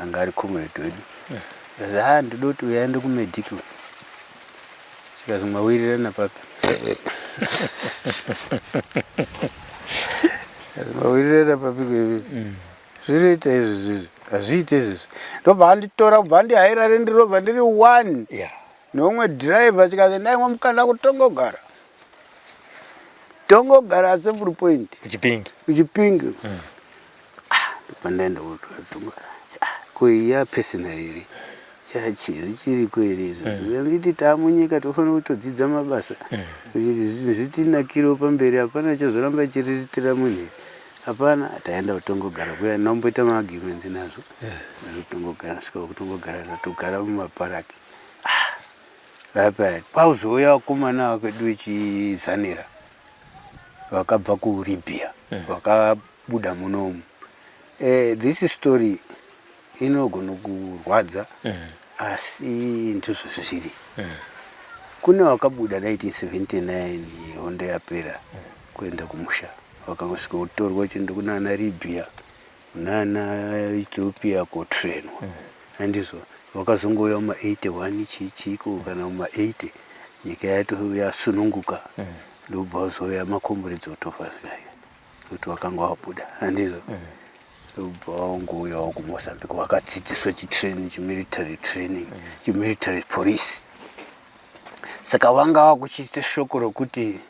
anga ari comrade wedu kazi ha ndoda kuti uyaende kumedical chikazi mawirirana papi kazi mawirirana papi kwevi zvinoita izvi zvizvi hazviite izvizvi ndobva anditora kubva andihaira rendirobva ndiri one neumwe driver chikazi ndaimwe mukana kutongogara tongogara assembly point kuchipingi kuchipingi ah, ndobva ndaenda kutongogara ah, ko iyi yapersonal here chachi zvichiriko here izvozvo mm. anditi taamunyika tofanira kutodzidza mabasa kuti zvinhu zvitinakirewo pamberi hapana chazoramba chiriritira munhu here hapana taenda kutongogara kuya nomboita maarguments nazvo kutongogara svika kutongogara tatogara mumaparaki ah, kwakuzouya vakomana vakwedu vechizanira vakabva kulibya vakabuda munomu eh, this story inogona kurwadza asi ndizvo zvizviri kune vakabuda 1979 hondo yapera kuenda kumusha vakangosvika kutorwa chindo kunana libya kunana ethiopia kotrainwa handizvo vakazongouya muma 81 chichiko kana muma 80 nyika yato yasununguka ndobva vazouya makomboredzo otofa kuti vakanga vabuda handizvo ndobva vangouyawo kumozambique vakadzidziswa chitraining chimilitary training chimilitary police saka vanga vakuchiita shoko rokuti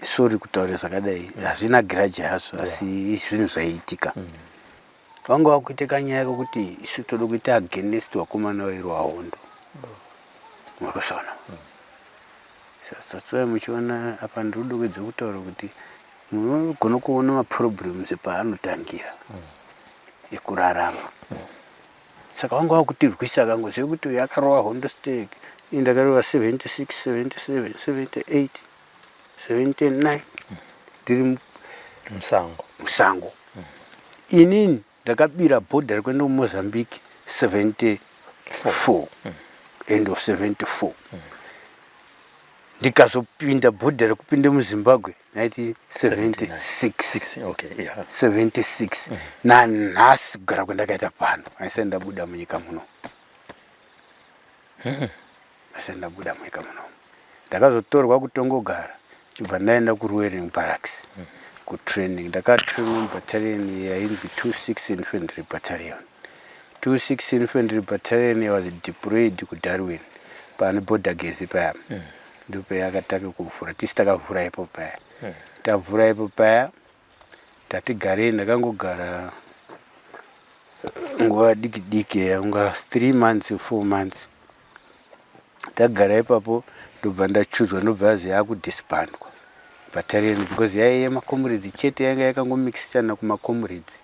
sorry kutaura zvakadai hazvina grudge hazvo asi zvinhu zvaiitika vanga vakuita kanyaya kokuti isu toda kuita against vakomana vairwa hondo makasona that's why muchiona apa ndiri kuda kuedza kutaura kuti munogona kuona maproblems paanotangira ekurarama saka vanga vakutirwisa kangoziva kuti uyu akarova hondo sterek ini ndakarova 76 77 78 79 ndiri musango musango inini ndakabira bhodha rekuenda kumozambique 74 end of 74 ndikazopinda bhodha rekupinda muzimbabwe 1976 okay, yeah. 76 nanhasi kugara kwandakaita pano aisati ndabuda munyika muno asati ndabuda munyika muno ndakazotorwa kutongogara chibva ndaenda kuruwering barracks kutraining ndakatrainwa mubattalion yainzi 26 infantry battalion 26 infantry battalion was deployed kudarwin pane border gezi paya ndopayakatanga kuvhura tisi takavhura ipo paya tavhura ipo paya tatigarei ndakangogara nguva diki diki yanga 3 months 4 months tagara ipapo ndobva ndachuzwa ndobva yazi yakudisbandwa battalion because yaiye macomrades chete yanga yakangomixisana kumacomrades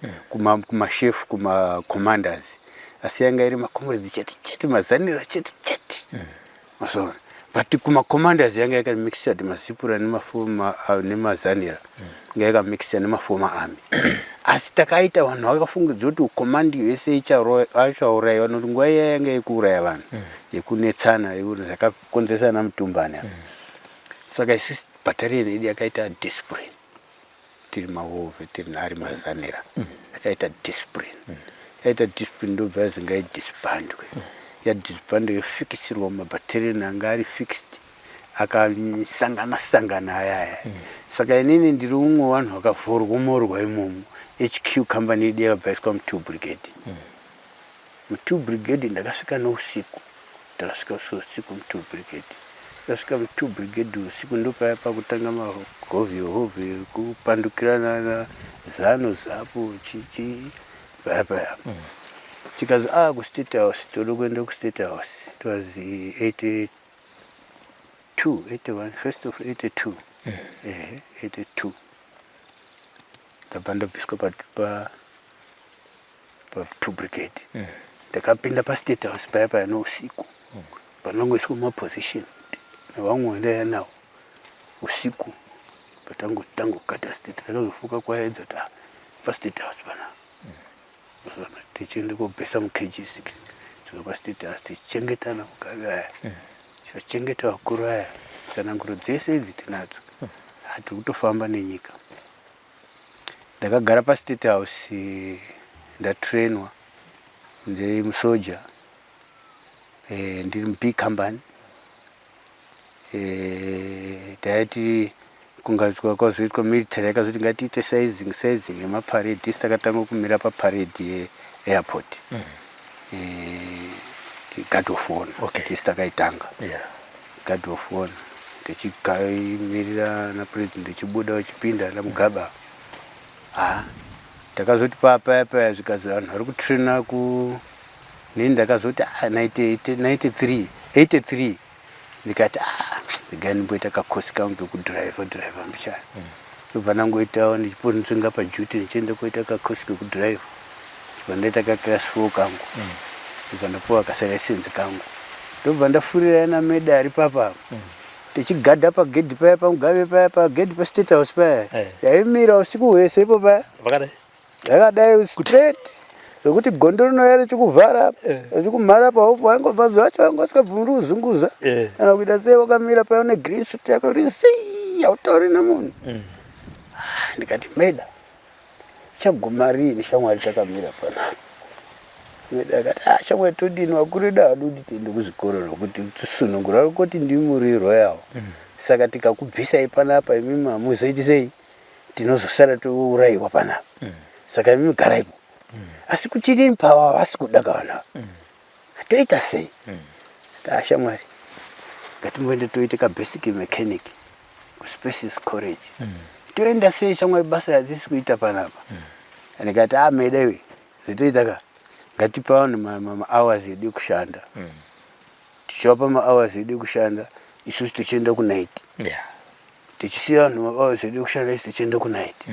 kumashefu kumacommanders asi yanga iri macomrades chete chete mazanira chete chete masoona but kumacommanders yanga yakamixed mazipura nemafoma nemazanira yanga yakamixed nemafoma army asi takaita vanhu vakafungidzwa kuti command yese ichaurayiwa nokuti nguva iya yanga yekuuraya vanhu yekunetsana zvakakonzeresa namutumbani saka isusu Battalion yedu yakaita discipline tiri mawar veteran ari mazanera akaita discipline yaita discipline ndobva yazi ngaidisbandwe yadisbandwe yofikisirwa mumabattalion anga ari fixed akasangana sangana ayaya saka inini ndiri umwe wevanhu vakavhorwomorwa imomo HQ company yedu yakabva yaiswa mu2 brigade mu2 brigade ndakasvika nousiku ndakasvika usiku mu2 brigade ndasvika mu2 brigade usiku ndopaya pakutanga mahovyo hovyo ekupandukirana zano zapo chichi paya paya tikazi a kustate house tode kuenda kustate house it was 82 81 first of 82 ehe 82 ndabva ndabviswa pa pa pa2 brigade ndakapinda pastate house paya paya nousiku panongoiswa maposition nevamwe vandaiya navo usiku patangogada state takazofuka kwaedza kuti ah, pastate house panapa tichienda kobhesa mukg 6 svika pastate house tichichengetana mugabe aya tichachengeta vakuru aya tsananguro dzese idzi tinadzo hatiri kutofamba nenyika ndakagara pastate house ndatrainwa ndiri musoja ndiri mub company taiti kungazwa kwazoitwa military yakazoti ngatiite sizing sizing yemaparade isi takatanga kumira paparade yeairport guard of honor tisi takaitanga guard of honor tichikamirira napresident ichibuda uchipinda naMugabe ha takazoti papaya paya zvikazi vanhu vari kutraina ku nini ndakazoti ah, 93 83 ndikati ah, regai ndimboita kakosi kangu kekudhiraivha dhiraivha mbichana ndobva ndangoitawo ndichiponzvenga paduty ndichienda koita kakosi kekudhiraivha ndibva ndaita kaclass 4 kangu ndobva ndapuwa kasalicense kangu ndobva ndafurira nameda ari papa tichigadha pagedhi paya paMugabe paya pagedhi pastate house paya yaimira usiku hwese ipo paya Vakadai. yakadai straight zvekuti gondo rinouya richikuvhara richikumhara pahofu waingobva zvacho wanga usingabvumiri kuzunguza kana kuita sei wakamira paya une green suit yako uri zii hautauri nemunhu Ah, ndikati meda chaguma riini shamwari takamira panapa meda akati ah shamwari todini vakuru vedu havadi kuti tiende kuzvikoro nokuti tisunungura vari kuti ndimuri royal saka tikakubvisai panapa imimi hamuzoiti sei tinozosara tourayiwa panapa saka imimi garaipo asi kuchiri mpawa havasi kuda kavanhu toita sei ah shamwari ngatimboende toite kabasic mechanic kuspaces college toenda sei shamwari basa yatisi kuita panapa ndikati ah meda iwe zvitoita ka ngatipa vanhu mahours edu ekushanda tichivapa mahours edu ekushanda isusu tichienda kunight tichisiya vanhu mahours edu ekushanda isu tichienda kunight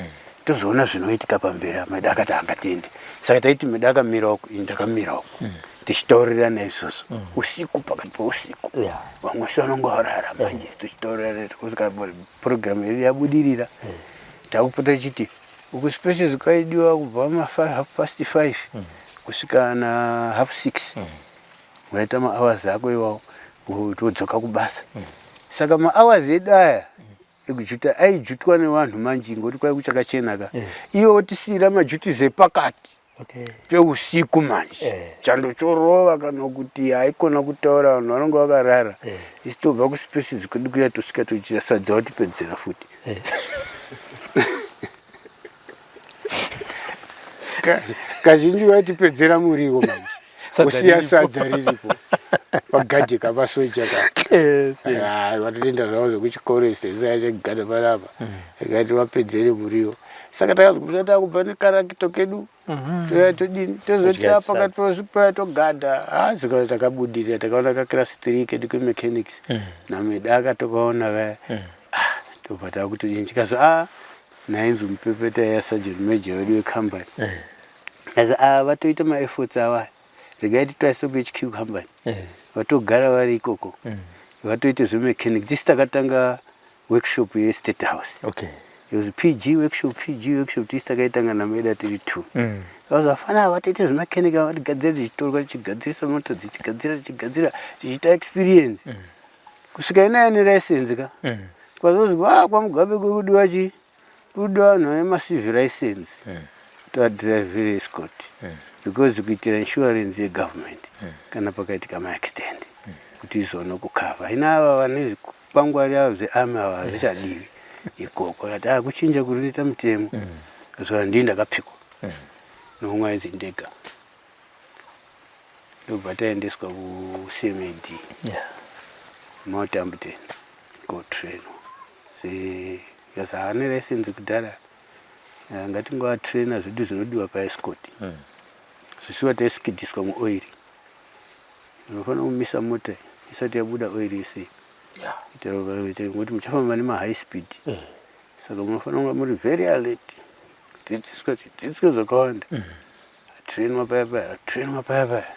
tozoona zvinoitika pamberi apa meda akati angatende saka taiti meda akamira uku ini ndakamira uku tichitaurirana izvozvo usiku pakati peusiku vamwe vese vanonge varara manje isu tichitaurirana kusvika program yedu yabudirira takupota tichiti uku spaces kwaidiwa kubva ma half past 5 kusvika na half 6 waita mahours ako iwawo todzoka kubasa saka mahours edu aya ekujuta aijutwa nevanhu manje ngoti kwai kuchakachena ka iwe wotisiyira maduties epakati peusiku manje chando chorova kana kuti haikona kutaura vanhu vanonge vakarara isi tobva kuspaces kwedu kuya tosvika tochira sadza watipedzera futi Kazhinji vaitipedzera muriwo manje kusiya sadza riripo pagadhi kapasoja ka vatotoenda zvavo zvekuchikoro isaichagada panapa ikati vapedzere muriwo saka takazopota takubva nekarakito kedu toya todini tozoti apa katosvika togadha hazi takabudirira takaona kaclass 3 kedu kemechanics namedaka tokaona vaya Ah, tobva takutodini chikazi a nainzi mupepeta yasergeant major wedu wecompany asi a vatoita maefforts ava regai titwaise kuHQ company vatogara vari ikoko vatoite zvemechanic tisi takatanga workshop yestate house It was PG workshop PG workshop tisi takaitanga nameda tiri two vazafana vatoite zvemechanic vatigadzira tichitorwa tichigadzirisa mota dzichigadzira tichigadzira tichiita experience kusvika ina ine license ka Kwazozwi ah, kwaMugabe kuri kudiwa chii? Kuri kudiwa vanhu vane macivil license kuti vadhiraivhire escort because kuitira insurance yegovernment kana pakaitika maaccident kuti izoona kukava. Hino ava vane zvikwangwari ava zvearmy ava hazvichadiwi ikoko. Akati ah, kuchinja kuri kuita mutemo. Zuva ndii ndakapikwa noumwe ainzi Ndega. Ndobva taendeswa kuCMAD Northampton kotrainwa. Zvikanzi haana license kudhara, ngatingovatraina zvedu zvinodiwa paescort. Zvisiwa taisikidhiswa muoiri. Unofanira kumisa mota isati yabuda oiri yese. Kuitira kuti muchafamba nemahigh speed. Saka munofanira kunga muri very alert. Dzidziswa dzidziswa zvakawanda. Trainwa paya paya, trainwa paya paya.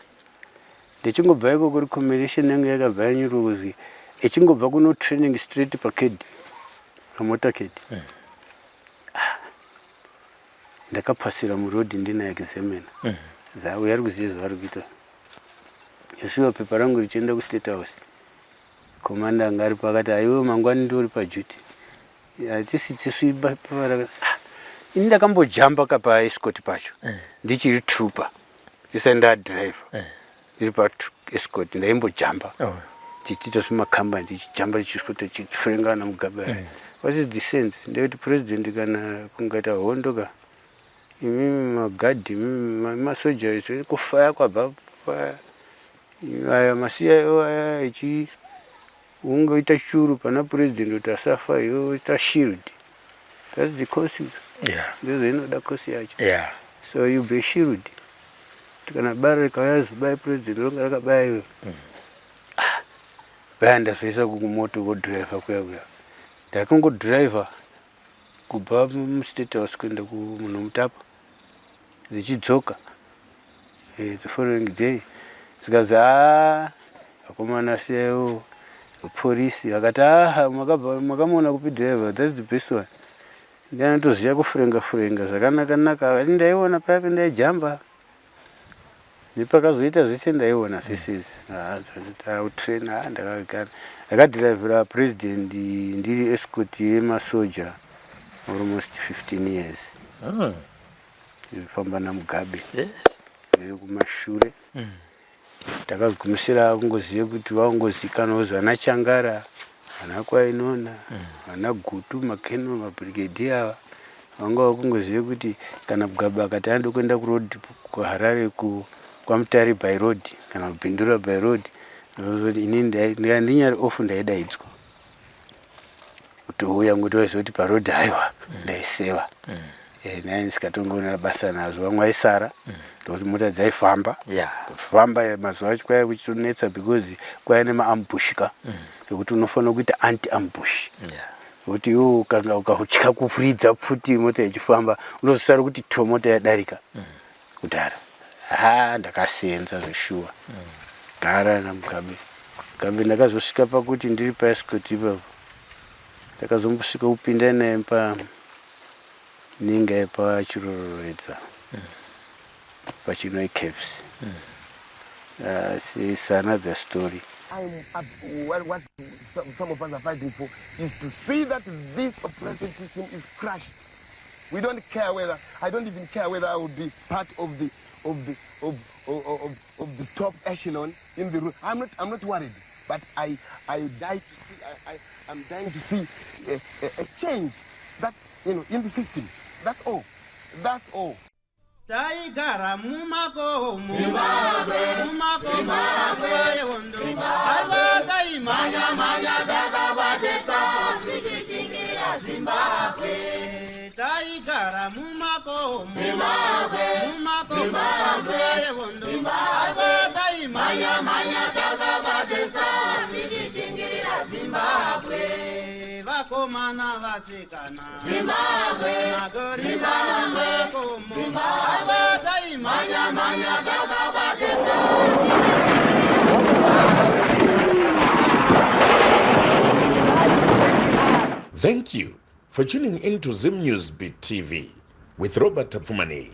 Ndichingobva ikoko recommendation yangu yakabva yanyorwa kuzi ichingobva kuno training straight pacade pamotorcade. Ah, ndakapasira muroad ndina examiner. Zauya ari kuziva zvaari kuita. Yoshuwa pepa rangu richienda kustate house. Commander anga aripo akati aiwe mangwani ndori paduty. Hatisi tisu ah, ini ndakambojamba ka paescort pacho ndichiri trooper ndisati ndadriver ndiri paescort ndaimbojamba tichiita semakhambani tichijamba tichisvika tichifrenga ana Mugabe. What is the sense? Ndekuti president kana kungaita hondo ka imimi magadhi imimi masoja isu kufaya kwabva faya aya maCIO aya echi ungoita churu pana president kuti asafa iwe woita shield. That's the course. Ndozvainoda course yacho. So you be shield kuti kana bara rikauya zobaya president ronga rakabaya iwe. Ah, baya ndazoisa kumoto kodriver kuya kuya ndakangodriver kubva mustate house kuenda kuMunhumutapa dzichidzoka the following day zikazi haa vakomana siyaiwo polisi vakati aha makabva makamuona kupi driver? That's the best one. Ndianotoziva kufurenga furenga zvakanaka naka. Akati ndaiona paya pendaijamba nepakazoita zvese ndaiona zvese izvi. Tautraina ndakagara ndakadhiraivhira president ndiri escort yemasoja almost 15 years. Ndifamba naMugabe ndiri kumashure. Takazogumisira kungozive kuti vakungozikanwa kuzi vana Changara, vana Kwainona, vana Gutu, makeno mabrigadier ava vanga vakungozive kuti kana Mugabe akati anoda kuenda kuroad kuHarare kwaMutare by road kana kuBindura by road, ndozoti inini ndinyari off ndaidaidzwa kutouya ngokuti vaiziva kuti paroad haiwa ndaiseva. Nai ndisikatongoona basa nazvo vamwe vaisara ndokuti mota dzaifamba kufamba mazuva acho kwaiva kuchitonetsa because kwaiva nemaambush ka ekuti unofanira kuita anti ambush nekuti iwe ukanga ukatya kufuridza pfuti mota ichifamba unozosara kuti to mota yadarika kudhara. Ha, ndakasenza zveshuwa gara naMugabe. Mugabe ndakazosvika pakuti ndiri paescort ipapo ndakazombosvika kupinda naye pa ninga yepachirororedza pachinoi caps. It's another story. I'm up, what some of us are fighting for is to see that this oppressive system is crushed. We don't care whether, I don't even care whether I will be part of the of the of of, of, of the top echelon in the room. I'm not worried, but I die to see I'm dying to see a change that in the system. That's all. That's all. Taigara mumakomo, mumakomo yehondo, aiwa taimhanya mhanya takabatisa tichichingirira Zimbabwe. Taigara mumakomo, mumakomo yehondo, aiwa taimhanya mhanya takabatisa tichichingirira Zimbabwe. Vakomana vasikana, Zimbabwe, magorira mumakomo, aiwa taimhanya mhanya takabatisa. Thank you for tuning in to Zim News Beat TV with Robert Tapfumaneyi.